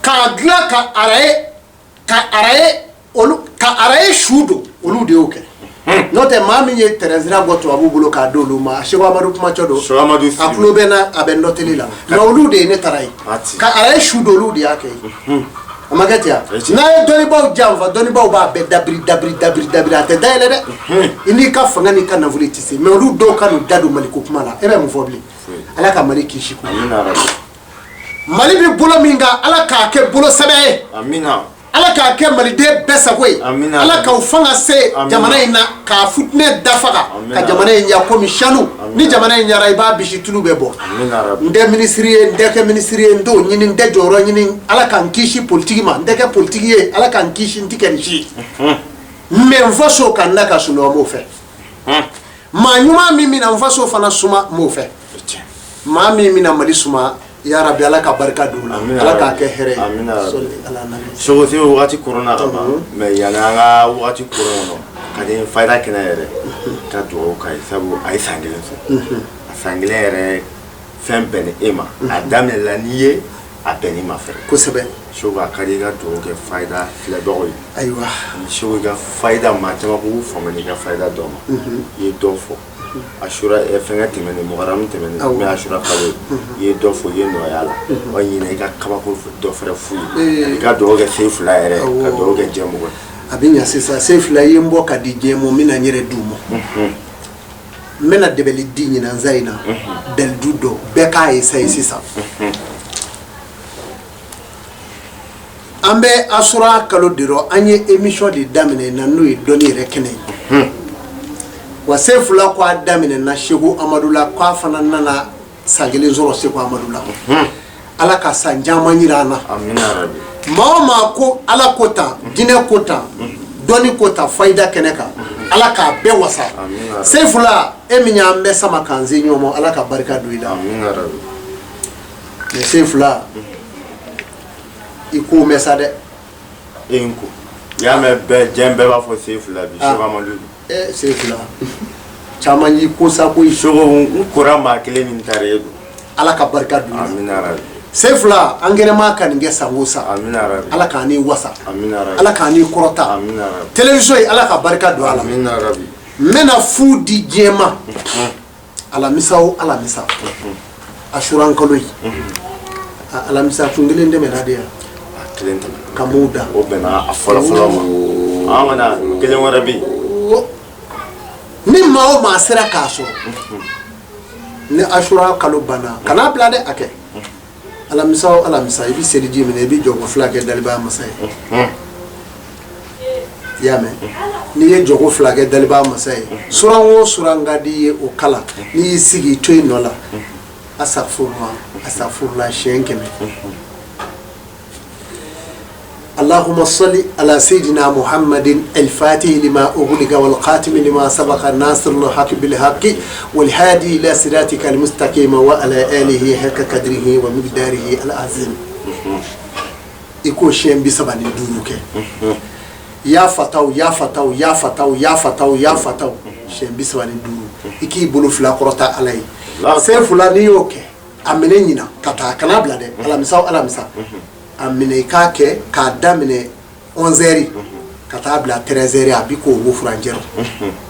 k'a dilan ka araye olu ka araye su don, olu de y'o kɛ. N'o tɛ maa min ye terrain sira bɔ tubabuw bolo k'a d'olu ma, Seko Amadu kumacɔ don, a tulo bɛ n na, a bɛ n dɔ télé la, mais olu de ye ne taara ye ka araye su don, olu de y'a kɛ. A ma kɛ ten wa? N'a ye dɔnnibaw janfa, dɔnnibaw b'a bɛɛ dabiri dabiri dabiri dabiri, a tɛ dayɛlɛ dɛ. I n'i ka fanga n'i ka nafolo, i tɛ se. Mais olu dɔw ka n'u da don Maliko kuma la, e bɛ mun fɔ bilen? Ala ka Mali kisi. Mali bɛ bolo min kan, Ala k'a kɛ bolo sɛbɛ ye. Ala k'a kɛ maliden bɛɛ sago ye. Ala k'aw fanga se jamana in na k'a futinɛ dafaga ka jamana in ɲa komi sanu. Ni jamana in ɲara, i b'a bisi, tulu bɛ bɔ. N tɛ minisiri ye, n tɛ kɛ minisiri ye, n t'o ɲini, n tɛ jɔyɔrɔ ɲini. Ala k'an kisi politiki ma. N tɛ kɛ politiki ye, Ala k'an kisi, n tɛ kɛ nin si ye. Mais n faso ka n da ka sunɔgɔ, n b'o fɛ. Maa ɲuman min bɛna n faso fana suma, n b'o fɛ. Maa min bɛna Mali suma, yarabi, Ala ka barika don o la, Ala k'a kɛ hɛrɛ ye. Seko se wagati koronna ka ban, mais yanni an ka wagati koron kɔnɔ, ka di fayida kɛnɛ yɛrɛ ka dugawu k'a ye, sabu a ye san kelen sɔrɔ. A san kelen yɛrɛ fɛn bɛnni e ma, a daminɛla n'i ye, a bɛnni ma fɛrɛ. Kosɛbɛ. Seko, a ka di i ka dugawu kɛ fayida filɛbagaw ye. Ayiwa. Seko, i ka fayida, maa caman k'u faamu i ka fayida dɔ ma. I ye dɔ fɔ asura fɛnkɛ tɛmɛnen, muharamu tɛmɛnen, min asura kalo ye, i ye dɔ fɔ, i ye nɔgɔya la wa. Ɲinɛ i ka kabako dɔ fɛrɛ f'u ye, i ka dugawu kɛ sen fila yɛrɛ, ka dugawu kɛ diɲɛ mɔgɔ ye. A bɛ ɲa sisan. Sen fila i ye n bɔ ka di diɲɛ ma, n bɛna n yɛrɛ d'u ma. N bɛna dɛbɛli di ɲinansa in na, dalidu dɔ bɛɛ k'a essayer sisan. An bɛ asura kalo de rɔ, an ye émission de daminɛ na, n'o ye dɔnni yɛrɛ kɛnɛ ye wa. Sen fila ko a daminɛ na Seko Amadu la, k'a fana nana san kelen sɔrɔ Seko Amadu la. Ala ka san caman yira an na. Maa o maa ko Ala ko tan, jinɛ ko tan, dɔnni ko tan, fayida kɛnɛ kan, Ala k'a bɛɛ wasa. Sen fila, e min y'an bɛɛ sama k'an se ɲɔgɔn ma, Ala ka barika don i la. Mais sen fila, i ko mɛn sa dɛ. E n ko i y'a mɛn bɛɛ, diɲɛ bɛɛ b'a fɔ sen fila bi Seko Amadu. Ɛ, sen fila, caman y'i ko sa koyi. Seko, n kora maa kelen min taara e don. Ala ka barika don i la. Amina rabi. Sen fila, an kɛnɛma ka nin kɛ san o san. Amina rabi. Ala k'an ni wasa. Amina rabi. Ala k'an ni kɔrɔta. Amina rabi. Télévision ye, Ala ka barika don a la. Amina rabi. N bɛna fu di diɲɛ ma. Alamisa o alamisa, asuran kalo ye, a alamisa kun kelen tɛmɛna de yan. A kelen tɛmɛna. Ka m'o da. O bɛnna a fɔlɔ fɔlɔ ma. An kana kelen wɛrɛ bɛ yen. Ni maa o maa sera k'a sɔrɔ ni asura kalo banna, kan'a bila dɛ, a kɛ alamisa o alamisa. I bɛ seliji minɛ, i bɛ jɔko fila kɛ dalibaa masa ye. I y'a mɛn? N'i ye jɔko fila kɛ dalibaa masa ye, suran o suran ka di i ye, o kalan. N'i y'i sigi, i to i nɔ la, asafurula, asafurula siɲɛ 100. اللهم صل على سيدنا محمد الفاتح لما أغلق والخاتم لما سبق الناصر الحق بالحق والهادي إلى صراطك المستقيم وعلى آله حق قدره ومقداره العظيم. I k'o 35 kɛ. Ya fataw, ya fataw, ya fataw, ya fataw, ya fataw, 35. I k'i bolo fila kɔrɔta Ala ye sen fila. N'i y'o kɛ, a minɛ ɲina ka taa, kana bila dɛ. Alamisa o alamisa, a minɛ, i k'a kɛ k'a daminɛ 11 heures ka taa bila 13 heures. A bi k'o wo furancɛ rɔ.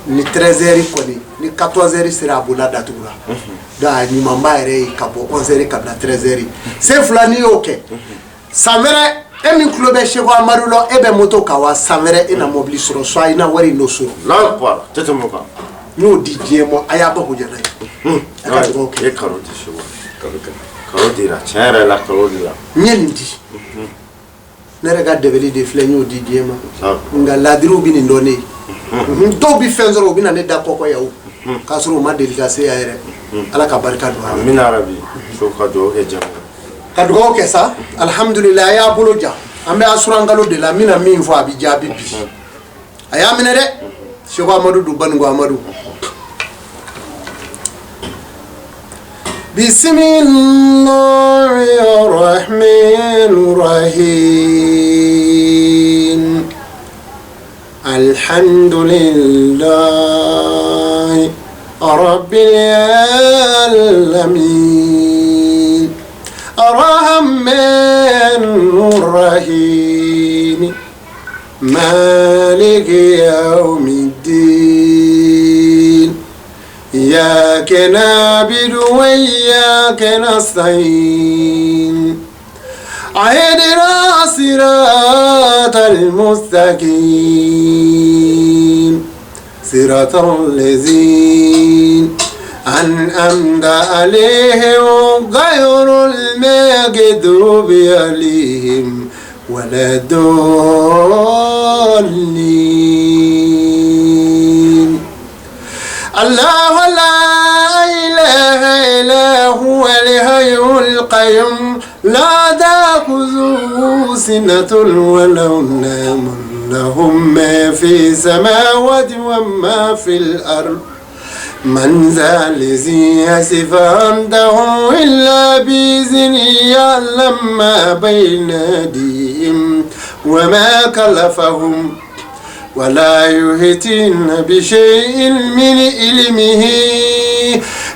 Ni 13 heures kɔni, ni 14 heures sera, a bolola datugura. Donc a ɲumanba yɛrɛ ye ka bɔ 11 heures ka bila 13 heures, sen fila. N'i y'o kɛ, san wɛrɛ, e min tulo bɛ Seko Amadu la, e bɛ moto kan wa, san wɛrɛ e na mobili sɔrɔ, soit i na wari in n'o sɔrɔ. Allahu akbar, tɛ tɛmɛ o kan. N y'o di diɲɛ ma, a y'a bɔ ko jara ye, a ka dugawu E kɛ. Karo di Seko, karo dira tiɲɛ yɛrɛ la, karo dira. N ye nin di, ne yɛrɛ ka dɛbɛli de filɛ, n y'o di diɲɛ ma. Allahu akbar. Nka ladiriw bɛ nin dɔn ne ye. Dɔw bɛ fɛn sɔrɔ, u bɛ na ne da kɔkɔ yan o, k'a sɔrɔ u ma deli ka se yan yɛrɛ. Ala ka barika don a la. Amina rabi. Seko, ka dugawu kɛ jama ye. Ka dugawu kɛ sa. Alihamudulila, a y'a bolo ja. An bɛ asurankalo de la. N bɛna min fɔ, a bɛ jaabi bi. A y'a minɛ dɛ. Seko Amadu du Baninko Amadu. بسم الله الرحمن الرحيم. الحمد لله رب العالمين، الرحمن الرحيم، مالك يوم الدين. إياك نعبد وإياك نستعين، اهدنا صراط المستقيم، صراط الذين أنعمت عليهم غير المغضوب عليهم ولا الضالين. الله لا إله إلا هو الحي القيوم، لا تأخذه سنة ولا نوم، له ما في السماوات وما في الأرض، من ذا الذي يشفع عنده إلا بإذنه، يعلم ما بين أيديهم وما خلفهم ولا يحيطون بشيء من علمه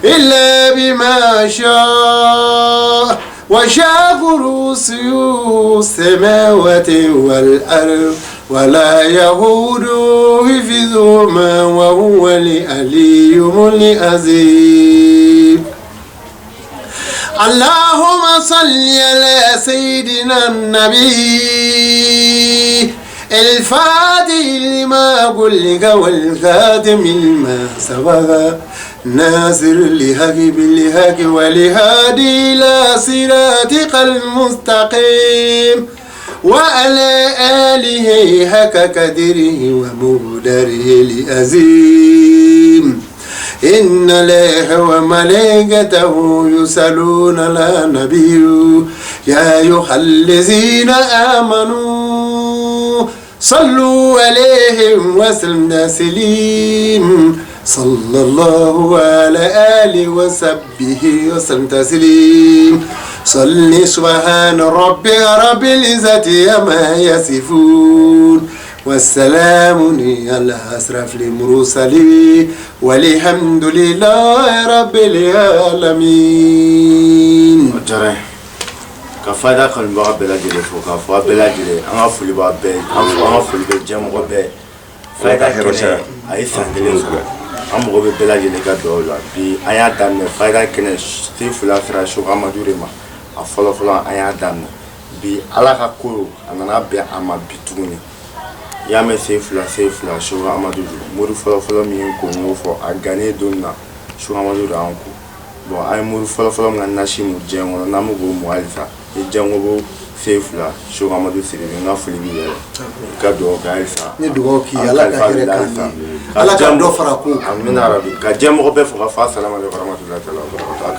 إلا بما شاء، وسع كرسيه السماوات والأرض ولا يؤوده حفظهما وهو العلي العظيم. اللهم صل على سيدنا النبي الفاتح لما أغلق والخاتم لما سبق، ناصر الحق بالحق والهادي إلى صراطك المستقيم، وعلى آله حق قدره ومقداره العظيم. إن الله وملائكته يصلون على النبي، يا أيها الذين آمنوا صلوا عليه وسلموا تسليم. صلى الله على آله وصحبه وسلم تسليم. صل. سبحان ربك رب العزة عما يصفون، والسلام على أشرف المرسلين، والحمد لله رب العالمين. O diyara n ye. Ka fayida kanubaga bɛɛ lajɛlen fo, k'a fɔ a bɛɛ lajɛlen, an ka foli b'a bɛɛ ye, an ka foli bɛ diɲɛmɔgɔ bɛɛ ye. Fayida kɛnɛ, a ye san kelen sɔrɔ. An mago bɛ bɛɛ lajɛlen ka dugawu la. Bi an y'a daminɛ fayida kɛnɛ, Sefula sera Seko Amadu de ma. A fɔlɔ fɔlɔ, an y'a daminɛ bi, Ala ka ko a nana bɛn a ma bi tuguni. I y'a mɛn, Sefula, Sefula, Seko Amadu don. Mori fɔlɔ fɔlɔ min ye ko fɔ a gannen don min na, Seko Amadu de y'an ko. Bon, an ye mori fɔlɔ fɔlɔ min ka nasi mun diɲɛ kɔnɔ, n'an bɛ k'o mun halisa, ni diɲɛ ko ko Sefula, Seko Amadu Sidibe, n ka foli b'i yɛrɛ, i ka dugawu kɛ halisa. N ye dugawu k'i ye, Ala ka hɛrɛ k'an ye, Ala ka dɔ fara kow kan. Amina rabi. Ka diɲɛ mɔgɔ bɛɛ fo ka fɔ asalamu aleykum warahmatulahi taala wabarakatuh.